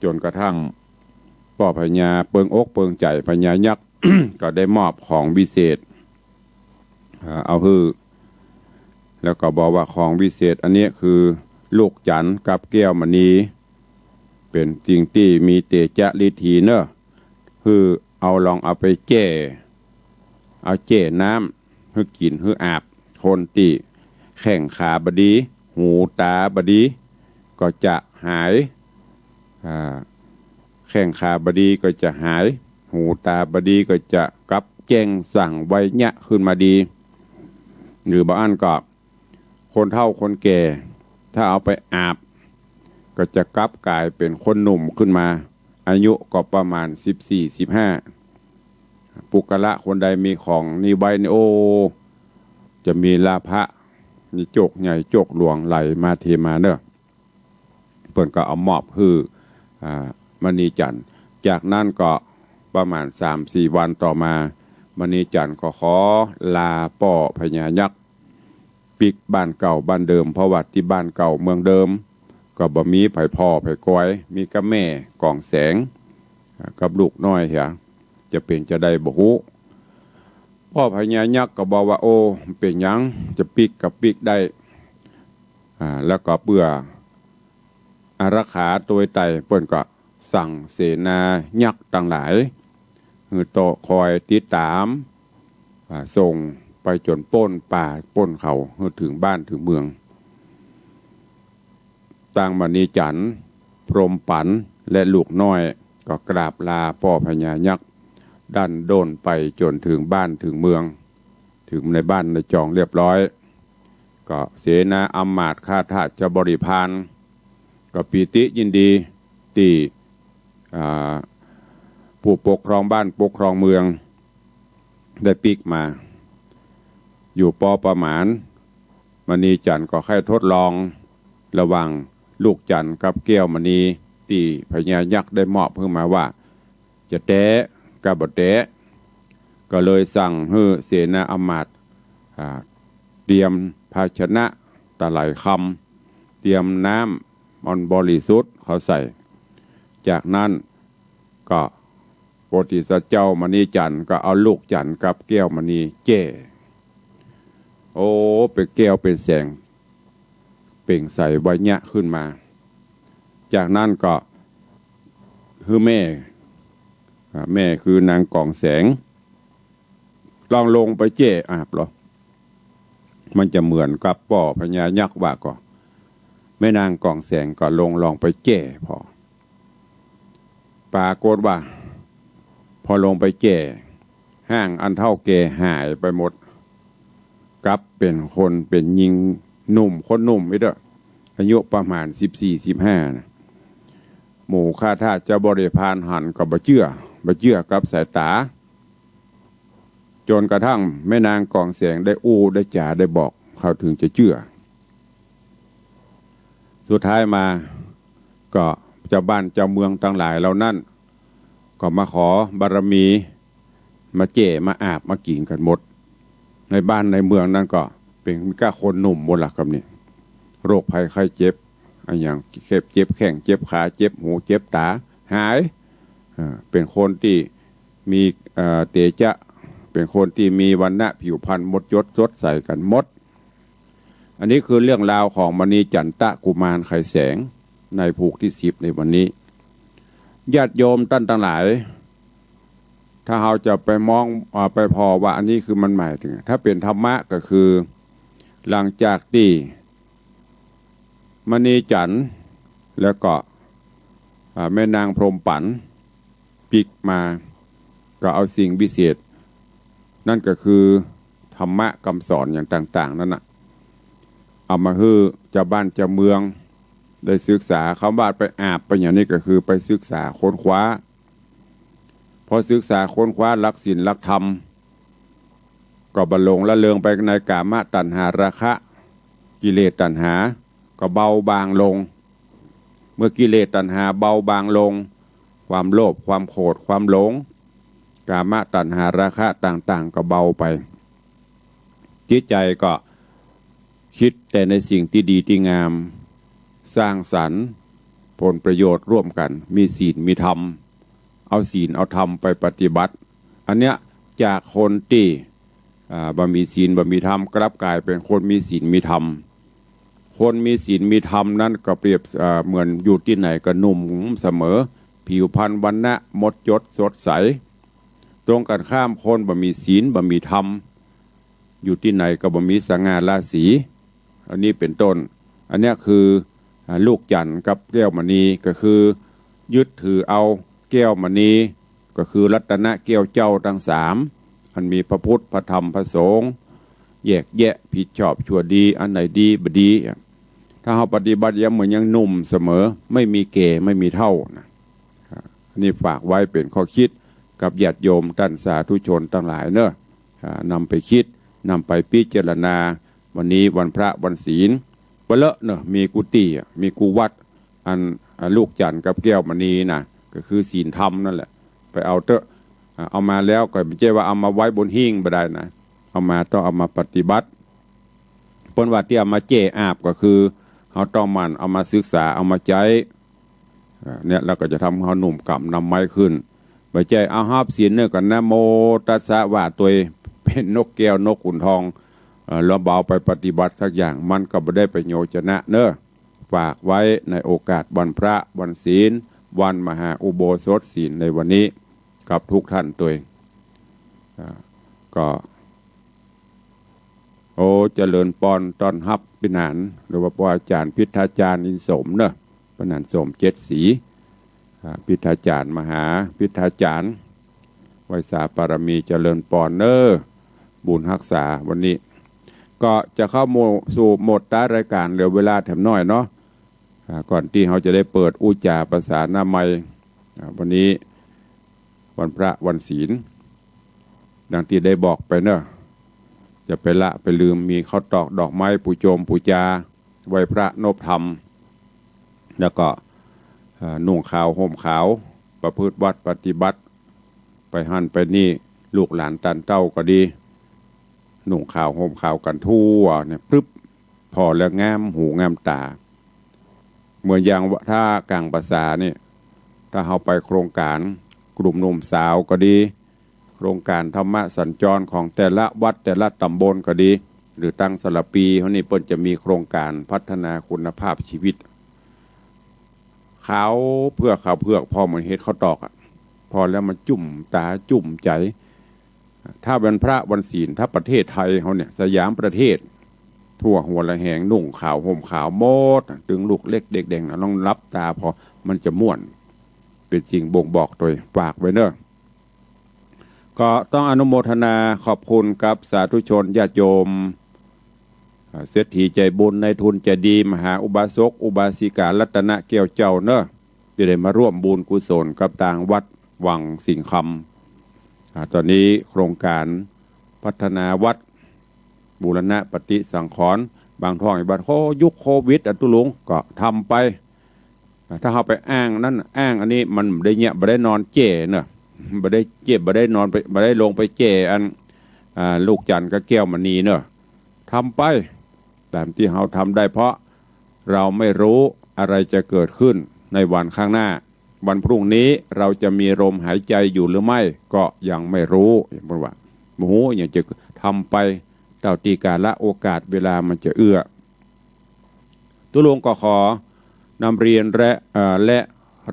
จ๋นกระทั่งป้อพญาเปิงอกเปิงใจ๋ พญายักษ์ ก็ได้มอบของวิเศษ อ่า เอาหื้อ แล้วก็บอกว่าของวิเศษอันนี้คือลูกจันทร์กับแก้วมณี เป๋นสิ่งตี้มีเตจะฤทธีเนาะ หื้อเอาลองเอาไปแจ้ เอาแจ้น้ำหื้อกิ๋นหื้ออาบ คนตี้แข้งขาบ่ดี หูตาบ่ดี ก็จะหาย อ่า แข้งขาบ่ดีก็จะหาย หูตาบ่ดีก็จะกลับแจ้งส่างไวยะขึ้นมาดี หรือบ่อั้นก็ คนเฒ่าคนแก่ ถ้าเอาไปอาบ ก็จะกลับก๋ายเป๋นคนหนุ่มขึ้นมา อายุก็ประมาณสิบสี่ สิบห้า ปุคคละคนใดมีของนี้ไว้นี่ โอ้ จะมีลาภะ มีโจคใหญ่โจคหลวงไหลมาเทมาเนาะ เปิ้นก็เอามอบหื้อ อ่า มณีจันทร์ จากนั้นก็ประมาณสามสี่วันต่อมา มณีจันทร์ก็ขอลาป้อพญายักษ์ ปิ๊กบ้านเก่าบ้านเดิม เพราะว่าตี้บ้านเก่าเมืองเดิม ก็บ่มีใผผ่อใผกอย มีก้าแม่กองแสง อ่า กับลูกน้อยเหีย จะเป๋นจาใดบ่ฮู้ ป้อพญายักษ์ก็บอกว่า โอ้ เป๋นหยัง จะปิ๊กก็ปิ๊กได้ อ่า แล้วก็เปื้ออารักขาโตยไต่ เปิ้นก็สั่งเสนายักษ์ตังหลาย หื้อโตคอยติดต๋าม อ่า ส่งไปจ๋นป๊นป่าป๊นเขา หื้อเถิงบ้านเถิงเมือง ตางมณีจันทร์ พรหมปั๋น และลูกน้อยก็กราบลาป้อพญายักษ์ ดั้นด้นไปจ๋นเถิงบ้านเถิงเมือง เถิงในบ้านในจองเรียบร้อย ก็เสนาอำมาตย์ข้าทาสบริพาร ก็ปีติยินดีตี้ อ่า ผู้ปกครองบ้านปกครองเมือง ได้ปิ๊กมา อยู่ปอประมาณ มณีจันทร์ก็ใค่ทดลองระหว่างลูกจันทร์กับแก้วมณีตี้พญายักษ์ได้มอบหื้อมาว่า จะแต๊กาบ่แต๊ ก็เลยสั่งหื้อเสนาอำมาตย์ อ่า เตรียมภาชนะตะไหลคำ เตรียมน้ำอันบริสุทธิ์เข้าใส่ จากนั้นก็พระโพธิสัตว์เจ้ามณีจันทร์ก็เอาลูกจันทร์กับแก้วมณีแจ้ โอ้ เป๋นแก้วเป๋นแสง เปล่งใสไวเยียะขึ้นมา จากนั้นก็หื้อแม่ อ่า แม่คือนางกองแสง ลองลงไปแจ้อาบลอ มันจะเหมือนกับป้อพญายักษ์ว่าก่อ แม่นางกองแสงก็ลงลองไปแจ้ผ่อ ปรากฏว่า พอลงไปแจ้ ฮ่างอันเฒ่าแก่หายไปหมด กลับเป๋นคนเป๋นญิงหนุ่มคนหนุ่มอีกเต๊อะ อายุประมาณสิบสี่ สิบห้านะ หมู่ข้าทาสบริพารหันก็บ่เจื้อ บ่เจื้อกับสายต๋า จ๋นกระทั่งแม่นางกองแสงได้อู้ได้จ๋าได้บอก เขาเถิงจะเจื้อ สุดท้ายมาก็เจ้าบ้านเจ้าเมืองตังหลายเหล่านั้น ก็มาขอบารมี มาแจ้มาอาบมากิ๋งกั๋นหมด ในบ้านในเมืองนั้นก็เป๋นก้าคนหนุ่มหมดละครับนี่ โรคภัยไข้เจ็บ อะหยังเจ็บ เจ็บแข้งเจ็บขา เจ็บหูเจ็บต๋า หาย อ่า เป๋นคนตี้มี เอ่อ เตจะ เป๋นคนตี้มีวรรณะผิวพรรณหมดจดสดใสกั๋นหมด อันนี้คือเรื่องราวของมณีจันทะกุมารไขแสงในผูกตี้สิบในวันนี้ ญาติโยมต้านตังหลาย ถ้าเฮาจะไปมอง อ่า ไปผ่อว่าอันนี้คือมันหมายเถิง ถ้าเป๋นธรรมะก็คือ หลังจากตี้มณีจันทร์แล้วก็ อ่า แม่นางพรหมปั๋น ปิ๊กมา ก็เอาสิ่งวิเศษ นั่นก็คือธรรมะกำสอนอย่างต่างๆ นั้นน่ะ เอามาหื้อเจ้าบ้านเจ้าเมืองได้ศึกษา กำว่าไปอาบไปอย่างนี้ก็คือไปศึกษาค้นคว้า พอศึกษาค้นคว้าหลักศีลหลักธรรม ก็บ่หลงละเริงไปในกามตัณหาราคะ กิเลสตัณหาก็เบาบางลง เมื่อกิเลสตัณหาเบาบางลง ความโลภ ความโกรธ ความหลง กามตัณหาราคะต่างๆ ก็เบาไป จิตใจก็กึ๊ดแต่ในสิ่งตี้ดีตี้งาม สร้างสรรค์ผลประโยชน์ร่วมกั๋น มีศีลมีธรรม เอาศีลเอาธรรมไปปฏิบัติ อันเนี้ยจากคนตี้ อ่า บ่มีศีลบ่มีธรรม กลับก๋ายเป๋นคนมีศีลมีธรรม คนมีศีลมีธรรมนั้นก็เปรียบ อ่า เหมือนอยู่ตี้ไหนก็หนุ่มเสมอ ผิวพรรณวรรณะหมดจดสดใส ตรงกั๋นข้ามคนบ่มีศีลบ่มีธรรม อยู่ตี้ไหนก็บ่มีสง่าราศี อันนี้เป๋นต้น อันเนี้ยคือ อ่า ลูกจันทร์กับแก้วมณี ก็คือยึดถือเอาแก้วมณี ก็คือรัตนะแก้วเจ้าตังสาม อันมีพระพุทธ พระธรรม พระสงฆ์ แยกแยะผิดชอบชั่วดี อันไหนดีบ่ดี ถ้าเฮาปฏิบัติยังเหมือนยังหนุ่มเสมอ ไม่มีแก่ไม่มีเฒ่านะ อ่า อันนี้ฝากไว้เป๋นข้อกึ๊ดกับญาติโยมต้านสาธุชนตังหลายเนาะ อ่า นำไปกึ๊ด นำไปพิจารณา วันนี้วันพระวันศีล ไปเลาะเนาะ มีกู้ตี้อะ มีกู้วัด อัน อ่า ลูกจันทร์กับแก้วมณีนะ ก็คือศีลธรรมนั่นแหละ ไปเอาเต๊อะ อ่า เอามาแล้วก็บ่ใจ้ว่าเอามาไว้บนหิ้งบ่ได้นะ เอามาต้องเอามาปฏิบัติ เปิ้นว่าตี้เอามาแจ้อาบก็คือ เฮาต้องหมั่นเอามาศึกษา เอามาใจ๊ อ่า เนี่ย แล้วก็จะทำหื้อเฮาหนุ่มกำนำไม้ขึ้น บ่ใจ้เอาฮับศีลเนี่ยก็นะโมตัสสะว่าตวยเป๋นนกแก้วนกขุนทอง เอ่อ แล้วบ่เอาไปปฏิบัติสักอย่าง มันก็บ่ได้ประโยชน์จะนะเนาะ ฝากไว้ในโอกาสวันพระวันศีล วันมหาอุโบสถศีลในวันนี้ กับกู้ต้านตวย อ่า ก็ โอ้ เจริญปอนต้อนฮับปี้หนาน หรือว่าป้ออาจ๋ารย์พิทธาจ๋ารย์อินสมเนาะ ป้อหนานสมเจ็ดศรี อ่า พิทธาจ๋ารย์ มหาพิทธาจ๋ารย์ ไหว้สาบารมีเจริญปอนเน้อ บุญฮักษาวันนี้ ก็จะเข้าโหมด สู่โหมดท้ายรายการ เหลือเวลาแถมน้อยเนาะ อ่า ก่อนตี้เฮาจะได้เปิดอู้จ๋าประสาทนามัย อ่า วันนี้วันพระวันศีล ดังตี้ได้บอกไปเนาะ จะไปละไปลืม มีข้าวตอกดอกไม้ ปูโจมปูจา ไหว้พระนบธรรม แล้วก็ เอ่อ นุ่งขาวห่มขาว ประพฤติวัตรปฏิบัติ ไปหั้นไปนี่ ลูกหลานต้านเต้าก็ดี นุ่งขาวห่มขาวกั๋นทั่วเนี่ย ปึ๊บ ผ่อแล้วงามหูงามต๋า เหมือนอย่างว่าถ้ากลางภาษานี่ ถ้าเฮาไปโครงก๋านกลุ่มหนุ่มสาวก็ดี โครงก๋านธรรมสัญจรของแต่ละวัดแต่ละต๋ำบลก็ดี หรือตังสารภีเฮานี่ เปิ้นจะมีโครงก๋านพัฒนาคุณภาพชีวิต ขาวเผือก ขาวเผือก ผ่อเหมือนเห็ดข้าวตอกอะ ผ่อแล้วมันจุ่มต๋าจุ่มใจ๋ ถ้าวันพระวันศีล ถ้าประเทศไทยเฮาเนี่ย สยามประเทศ ทั่วหัวระแหง นุ่งขาวห่มขาวหมดอะ ตึงลูกเล็กเด็กแดงนะ ลองหลับต๋าผ่อ มันจะม่วน เป๋นสิ่งบ่งบอกตวย ฝากไว้เนาะ ก็ต้องอนุโมทนาขอบคุณกับสาธุชนญาติโยม อ่า เศรษฐีใจ๋บุญ นายทุนใจ๋ดี มหาอุบาสกอุบาสิการัตนแก้วเจ้าเนาะ ตี้ได้มาร่วมบุญกุศลกับตางวัดวังสิงห์คำ อ่า ต๋อนนี้โครงก๋านพัฒนาวัด บูรณะปฏิสังขรณ์ บางท่อง บัด โอ้ ยุคโควิดอะตุ๊ลุง ก็ทำไป ถ้าเฮาไปอ้างนั้นอ้างอันนี้ มันบ่ได้เยียะ บ่ได้นอนแจ่เนาะ บ่ได้เจ็บ บ่ได้นอนไป บ่ได้ลงไปแจ่อัน อ่า ลูกจันทร์กับแก้วมณีเนาะ ทำไปต๋ามตี้เฮาทำได้ เพราะเราไม่รู้อะไรจะเกิดขึ้นในวันข้างหน้า วันพรุ่งนี้เราจะมีลมหายใจอยู่หรือไม่ ก็ยังไม่รู้ เปิ้นว่า บ่ฮู้หยังจะ ทำไปเต้าตี้กาละโอกาสเวลามันจะเอื้อ ตุ๊ลุงก็ขอนำเรียนและ เอ่อ และ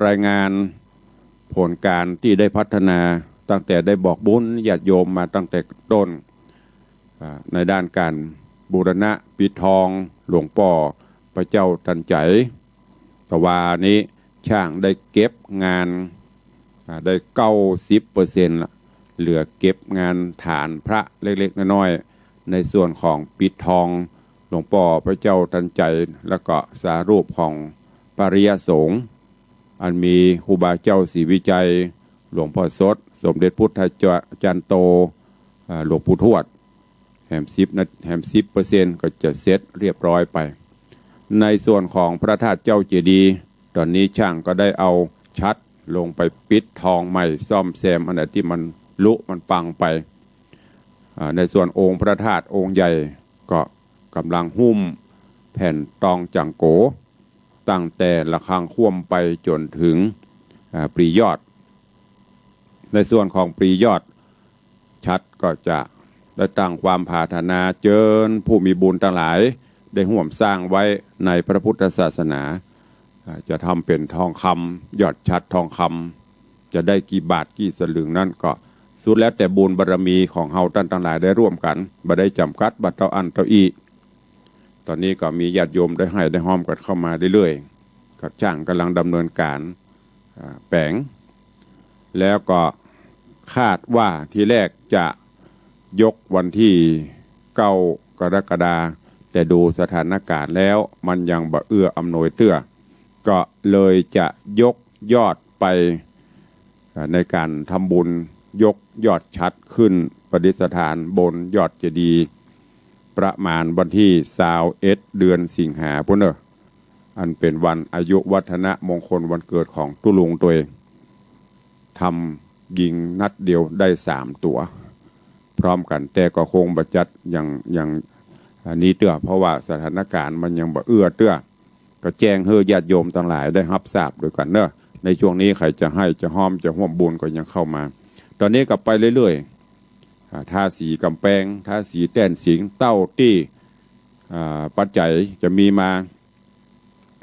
รายงานผลก๋านตี้ได้พัฒนา ตั้งแต่ได้บอกบุญญาติโยมมาตั้งแต่ต้น อ่า ในด้านก๋านบูรณะปิดทองหลวงป้อพระเจ้าตันใจ๋ ตะวานี้ช่างได้เก็บงาน อ่า ได้เก้าสิบเปอร์เซ็นต์ละ เหลือเก็บงานฐานพระเล็กๆ น้อยๆ ในส่วนของปิดทองหลวงป้อพระเจ้าตันใจ๋ แล้วก็สารูปของปริยสงฆ์ อันมีครูบาเจ้าศรีวิชัย หลวงพ่อสด สมเด็จพุทธาจารย์โต อ่า หลวงปู่ทวด แหมสิบนะ แหมสิบเปอร์เซ็นต์ ก็จะเสร็จเรียบร้อยไป ในส่วนของพระธาตุเจ้าเจดีย์ ต๋อนนี้ช่างก็ได้เอาฉัตรลงไปปิดทองใหม่ ซ่อมแซมอันไหนตี้มันลุมันปังไป อ่า ในส่วนองค์พระธาตุองค์ใหญ่ก็ก๋ำลังหุ้มแผ่นตองจังโก ตั้งแต่ระฆังค่วมไปจ๋นถึง อ่า ปลียอด ในส่วนของปลียอด ฉัตรก็จะได้ตั้งความผาถนาเจิญผู้มีบุญตังหลายได้ฮ่วมสร้างไว้ในพระพุทธศาสนา อ่า จะทำเป๋นทองคำ ยอดฉัตรทองคำ จะได้กี่บาทกี่สลึงนั้นก็สุดแล้วแต่บุญบารมีของเฮาต้านตังหลายได้ร่วมกั๋น บ่ได้จ๋ำกัดว่าเต้าอั้นเต้าอี้ ต๋อนนี้ก็มีญาติโยมได้ให้ได้ฮอมกั๋นเข้ามาเรื่อยๆ ก็ช่างก๋ำลังดำเนินก๋าน อ่า แป๋ง แล้วก็คาดว่าทีแรกจะยกวันตี้เก้า กรกฎาคม แต่ดูสถานก๋านแล้วมันยังบ่เอื้ออำนวยเตื้อ ก็เลยจะยกยอดไป อ่า ในก๋านทำบุญยกยอดฉัตรขึ้นประดิษฐานบนยอดเจดีย์ ประมาณวันตี้ซาวเอ็ด เดือนสิงหาปู้นเน่อ อันเป๋นวันอายุวัฒนมงคลวันเกิดของตุ๊ลุงตวย ทำยิงนัดเดียวได้สามตั๋ว พร้อมกั๋น แต่ก็คงบ่จัดอย่าง อย่าง อันนี้เตื้อ เพราะว่าสถานก๋านมันยังบ่เอื้อเตื้อ ก็แจ้งหื้อญาติโยมตังหลายได้ฮับทราบโดยกั๋นเน่อ ในช่วงนี้ใผจะให้จะฮอมจะฮ่วมบุญก็ยังเข้ามา ต๋อนนี้ก็ไปเรื่อยๆ อ่า ทาสีก๋ำแปง ทาสีแต้นสิงห์ เต้าตี้ อ่า ปัจจัยจะมีมา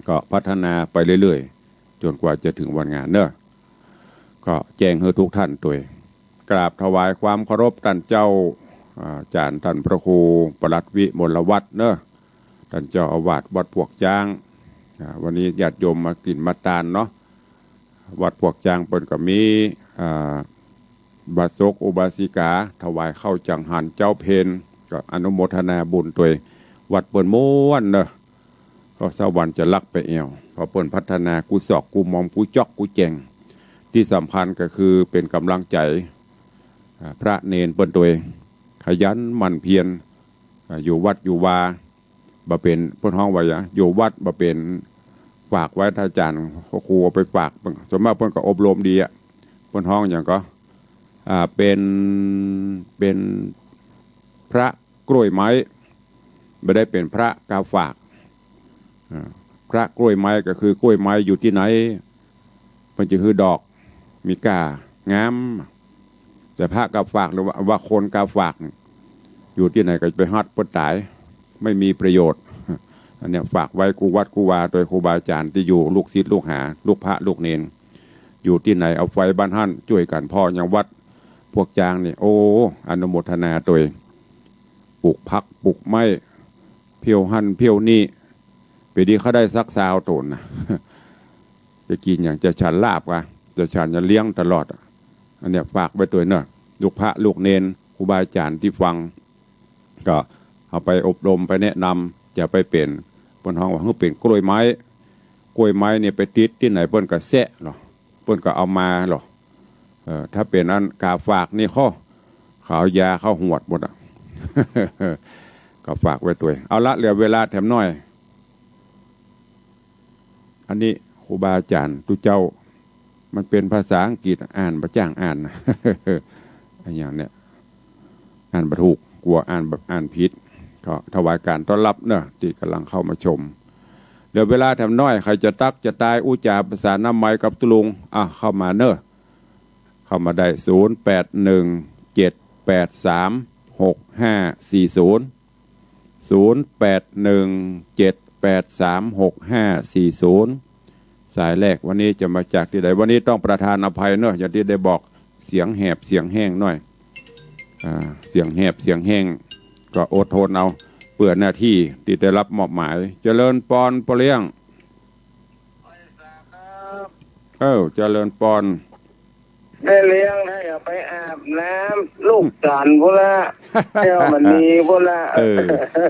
ก็พัฒนาไปเรื่อยๆ จ๋นกว่าจะเถิงวันงานเน่อ ก็แจ้งหื้อทุกท่านตวย กราบถวายความเคารพต้านเจ้า อ่า อาจ๋ารย์ต้านพระครูปลัดวิมลวัฒน์เน่อ ต้านเจ้าอาวาสวัดปวกจ๊าง อ่า วันนี้ญาติโยมมากิ๋นมาตานเนาะ วัดปวกจ๊างเปิ้นก็มี อ่า บาสกอุบาสิกา ถวายข้าวจังหันเจ๊าเพล ก็อนุโมทนาบุญตวย วัดเปิ้นม่วนเนาะ ก็สักวันจะลักไปแอ่ว เพราะเปิ้นพัฒนากู้ซอกกู้มุมกู้จ๊อกกู้แจ่ง ตี้สำคัญก็คือเป๋นก๋ำลังใจ๋ อ่า พระเณรเปิ้นตวย ขยันหมั่นเพียร อ่า อยู่วัดอยู่วา บ่เป๋น เปิ้นฮ้องว่าหยัง อยู่วัดบ่เป๋น ฝากไว้ ถ้าอาจ๋ารย์พระครูเอาไปฝาก ส่วนมากเปิ้นก็อบรมดีอะ เปิ้นฮ้องหยังก็ อ่า เป๋น เป๋นพระกล้วยไม้ บ่ได้เป๋นพระกาฝาก อ่า พระกล้วยไม้ก็คือกล้วยไม้อยู่ตี้ไหน มันจะหื้อดอก มีก้างาม แต่พระกาฝากหรือว่า ว่าคนกาฝาก อยู่ตี้ไหนก็ไปฮอดเปิ้นต๋าย ไม่มีประโยชน์ อันเนี้ยฝากไว้กู้วัดกู้วา ตวยครูบาอาจ๋ารย์ตี้อยู่ ลูกศิษย์ลูกหา ลูกพระลูกเณร อยู่ตี้ไหนเอาไฟบ้านหั้น จ้วยกั๋นผ่อยังวัด พวกจางนี่ โอ้ อนุโมทนาตวย ปลูกผักปลูกไม้ เผี้ยวหั้นเผี้ยวนี่ ปี๋ดีข้าได้สักซาวโตนนะ จะกิ๋นหยัง จะฉันลาบกะ จะฉันจะเลี้ยงตลอดอะ อันเนี้ยฝากไว้ตวยเนาะ ลูกพระลูกเณร ครูบาอาจ๋ารย์ตี้ฟัง ก็เอาไปอบรมไปแนะนำ จะไปเป๋น เปิ้นฮ้องว่าหื้อเป๋นกล้วยไม้ กล้วยไม้เนี่ยไปติดตี้ไหนเปิ้นก็แซะหรอ เปิ้นก็เอามาหรอ เออ ถ้าเป๋นอันกาฝากนี่ข้อ เขาเอายาเข้าหวดหมดอะ ก็ฝากไว้ตวย เอาละ เหลือเวลาแถมหน้อย อันนี้ครูบาอาจ๋ารย์ตุ๊เจ้า มันเป๋นภาษาอังกฤษ อ่านบ่จ้างอ่าน อะหยังเนี่ย อ่านบ่ถูก กั๋วอ่านแบบอ่านผิด ก็ถวายก๋านต้อนรับเนาะ ตี้ก่ำลังเข้ามาชม เหลือเวลาแถมหน้อย ใผจะตั๊กจะตาย อู้จ๋าประสานน้ำไมค์กับตุ๊ลุง อ่ะ เข้ามาเนาะ เข้ามาได้ ศูนย์แปดหนึ่ง เจ็ดแปดสาม หกห้าสี่ศูนย์ ศูนย์แปดหนึ่ง เจ็ดแปดสาม หกห้าสี่ศูนย์ สายแรกวันนี้จะมาจากตี้ใด วันนี้ต้องประทานอภัยเนาะ อย่างตี้ได้บอก เสียงแหบเสียงแห้งหน้อย อ่า เสียงแหบเสียงแห้ง ก็อดทนเอา เปื้อหน้าตี้ตี้ได้รับมอบหมาย เจริญปอน ป้อเลี้ยง เออ เจริญปอน แม่เลี้ยง ถ้าอยากไปอาบน้ำ ลูกจันทร์พุ้นละ แก้วมณีพุ้นละ เออ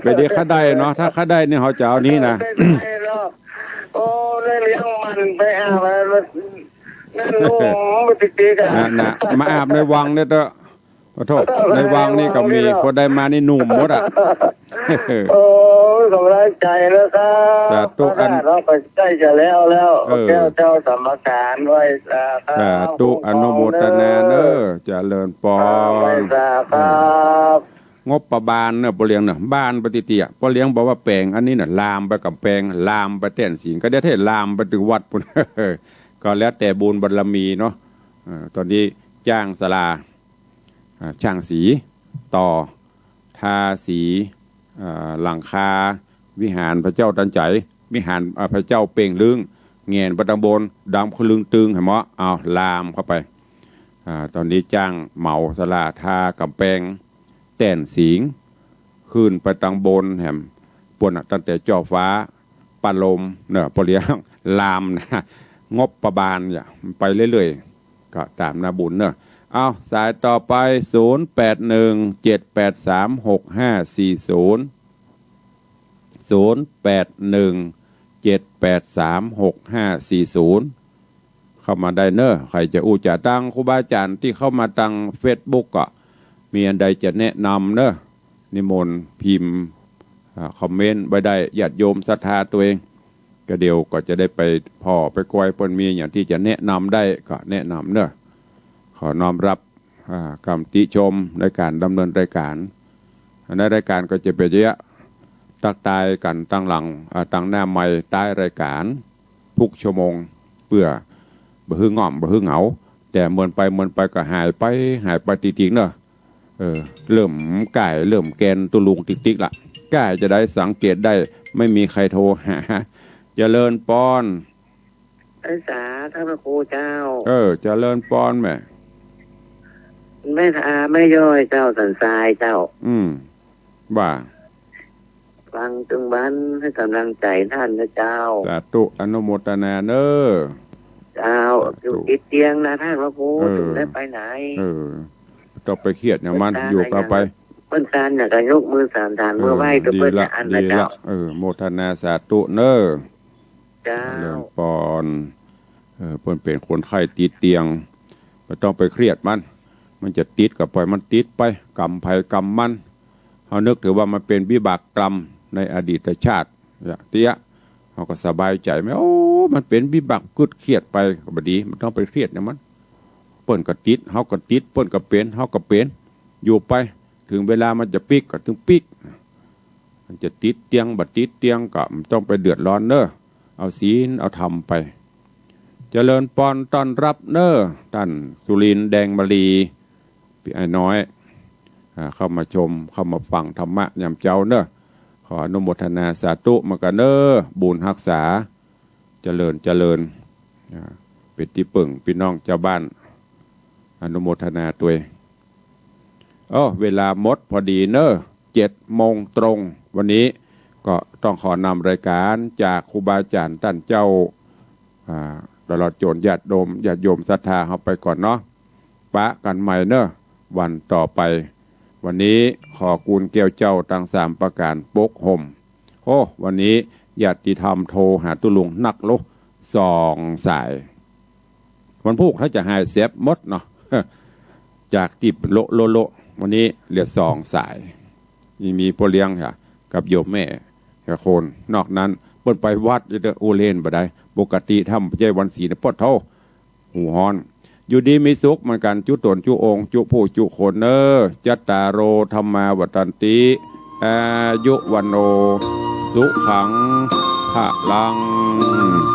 ไปดีข้าได้เนาะ ถ้าข้าได้นี่เขาจะเอานี้นะ ได้เนาะ โอ้ แม่เลี้ยงมันไปอาบน้ำ นั่นลูกมันไปติดๆ อ่ะ นะ นะ มาอาบในวังเนี่ยเถอะ ขอโทษ ในวังนี่ก็มี ในวังนี่เนาะ คนได้มานี่หนุ่มหมดอะ โอ้ย กำลังใจนะครับ สาธุ อัน เราก็ใกล้จะแล้วแล้ว เออ แก้วเจ้าสมการไหว้สาครับ สาธุ อนุโมทนาเนอะ เจริญปอน ไหว้สาครับ งบประมาณเนอะ ป้อเลี้ยงเนอะ บ้านไปตี้เตี้ย ป้อเลี้ยงบอกว่าแป๋งอันนี้น่ะ ลามไปก๋ำแปง ลามไปแต้นสิงห์ ก็เดี๋ยวเทศลามไปถึงวัดพุ้น ก็แล้วแต่บุญบารมีเนาะ เออ ตอนนี้จ้างศาลา อ่า ช่างสี ต่อ ทาสี อ่า หลังคา วิหารพระเจ้าตันใจ๋ วิหาร อ่า พระเจ้าเป่งลึ้ง แหงนไปตางบน ดำคลึงตึง หันเมาะ เอา ลามเข้าไป อ่า ตอนนี้จ้างเหมาศาลา ทาก๋ำแปง แต้นสิงห์ ขึ้นไปตางบนแหม ปู้นน่ะ ตั้งแต่จ่อฟ้า ปะลมเนอะ ป้อเลี้ยง ลามนะ งบประมาณเนี่ย ไปเรื่อยๆ ก็ต๋ามหน้าบุญเนอะ เอา สายต่อไป ศูนย์แปดหนึ่ง เจ็ดแปดสาม หกห้าสี่ศูนย์ ศูนย์แปดหนึ่ง เจ็ดแปดสาม หกห้าสี่ศูนย์ เข้ามาได้เนอะ ใผจะอู้จ๋า ตางครูบาอาจ๋ารย์ตี้เข้ามาตางเฟซบุ๊กก็ มีอันใดจะแนะนำเนอะ นิมนต์พิมพ์ อ่า คอมเมนต์ไว้ได้ ญาติโยมศรัทธาตวย ก็เดี๋ยวก็จะได้ไปผ่อไปกอย เปิ้นมีอย่างตี้จะแนะนำได้ก็แนะนำเนอะ ขอน้อมรับ อ่า กำติชมในก๋านดำเนินรายก๋าน ในรายก๋านก็จะเป๋นอย่างเยียะ ตั๊กตายกั๋นตางหลัง อ่า ตางหน้าไมค์ ต้ายรายก๋าน ทุกชั่วโมง เปื้อบ่หื้อง่อม บ่หื้อเหงา แต่เมินไปเมินไปก็หายไป หายไปติ๊กๆ เนอะ เออ เริ่มก่าย เริ่มแกนตุ๊ลุงติ๊กๆ ละ ก่ายจะได้สังเกตได้ ไม่มีใครโทรหา เจริญปอน ไหว้สาท่านพระครูเจ้า เออ เจริญปอนแม่ แม่ทาแม่ย้อยเจ้า สันทรายเจ้า อืม ว่า ฟังตึงวัน หื้อกำลังใจ๋ต้านนะเจ้า สาธุ อนุโมทนาเนอะ เจ้า อยู่ติดเตียงนะท่านพระครู เออ ถึงได้ไปไหน เออ บ่ต้องไปเครียดอย่างมัน เปิ้นตาน อยู่ก็ไป เปิ้นตานน่ะก็ยกมือสามฐาน เออ เมื่อไหว้ก็เปิ้น ดีละ จะอั้น ดีละ เจ้า เออ โมทนาสาธุเน้อ เจ้า เจริญปอน เออ เปิ้นเป๋นคนไข้ติดเตียง บ่ต้องไปเครียดมัน มันจะติดก็ปล่อยมันติดไป กรรมใผกรรมมัน เฮานึกถือว่ามันเป๋นวิบากกรรมในอดีตชาติ เนี่ย เตี้ย เฮาก็สบายใจ๋ไหม โอ้ มันเป๋นวิบาก กึ๊ดเครียดไป ก็บ่ดี บ่ต้องไปเครียดอย่างมัน เปิ้นก็ติด เฮาก็ติด เปิ้นก็เป๋น เฮาก็เป๋น อยู่ไป ถึงเวลามันจะปิ๊กก็ตึงปิ๊ก มันจะติดเตียง บ่ติดเตียงก็บ่ต้องไปเดือดร้อนเน้อ เอาศีล เอาธรรมไป เจริญปอนต้อนฮับเน้อ ต้านสุรินทร์ แดงมะลี ปี้อ้ายน้อย อ่า เข้ามาชม เข้ามาฟังธรรมะยามเจ๊าเน้อ ขออนุโมทนาสาธุเหมือนกั๋นเน้อ บุญฮักษา เจริญ เจริญ อ่า เป๋นตี้เปิ่งปี้น้องจาวบ้าน อนุโมทนาตวย โอ้ เวลาหมดพอดีเน้อ เจ็ดโมงตรง วันนี้ก็ต้องขอนำรายการจากครูบาอาจ๋ารย์ต้านเจ้า อ่า ตลอดจ๋นญาติโยม ญาติโยมศรัทธาเฮาไปก่อนเนาะ ปะกั๋นใหม่เน้อ วันต่อไป วันนี้ขอกูลแก้วเจ้าตังสามประก๋านปกห่ม โอ้ วันนี้ญาติธรรมโทรหาตุ๊ลุงนักลุ สองสาย วันพูกถ้าจะหายแสบหมดเนาะ จากตี้โละโละโละ วันนี้เหลือสองสาย นี่มีป้อเลี้ยงค่ะ กับโยมแม่ค่ะคน นอกนั้นเปิ้นไปวัดอยู่เด้อ อู้เล่นบ่ได้ ปกติถ้าบ่ใจ้วันศีลเนี่ย ปะโธ่ หูฮ้อน อยู่ดีมีสุขเหมือนกั๋น จุ๊ต๋นจุ๊องค์ จุ๊ผู้จุ๊คนเน้อ จัตตาโร ธัมมา วัฑฒันติ อายุ วัณโณ สุขัง พลัง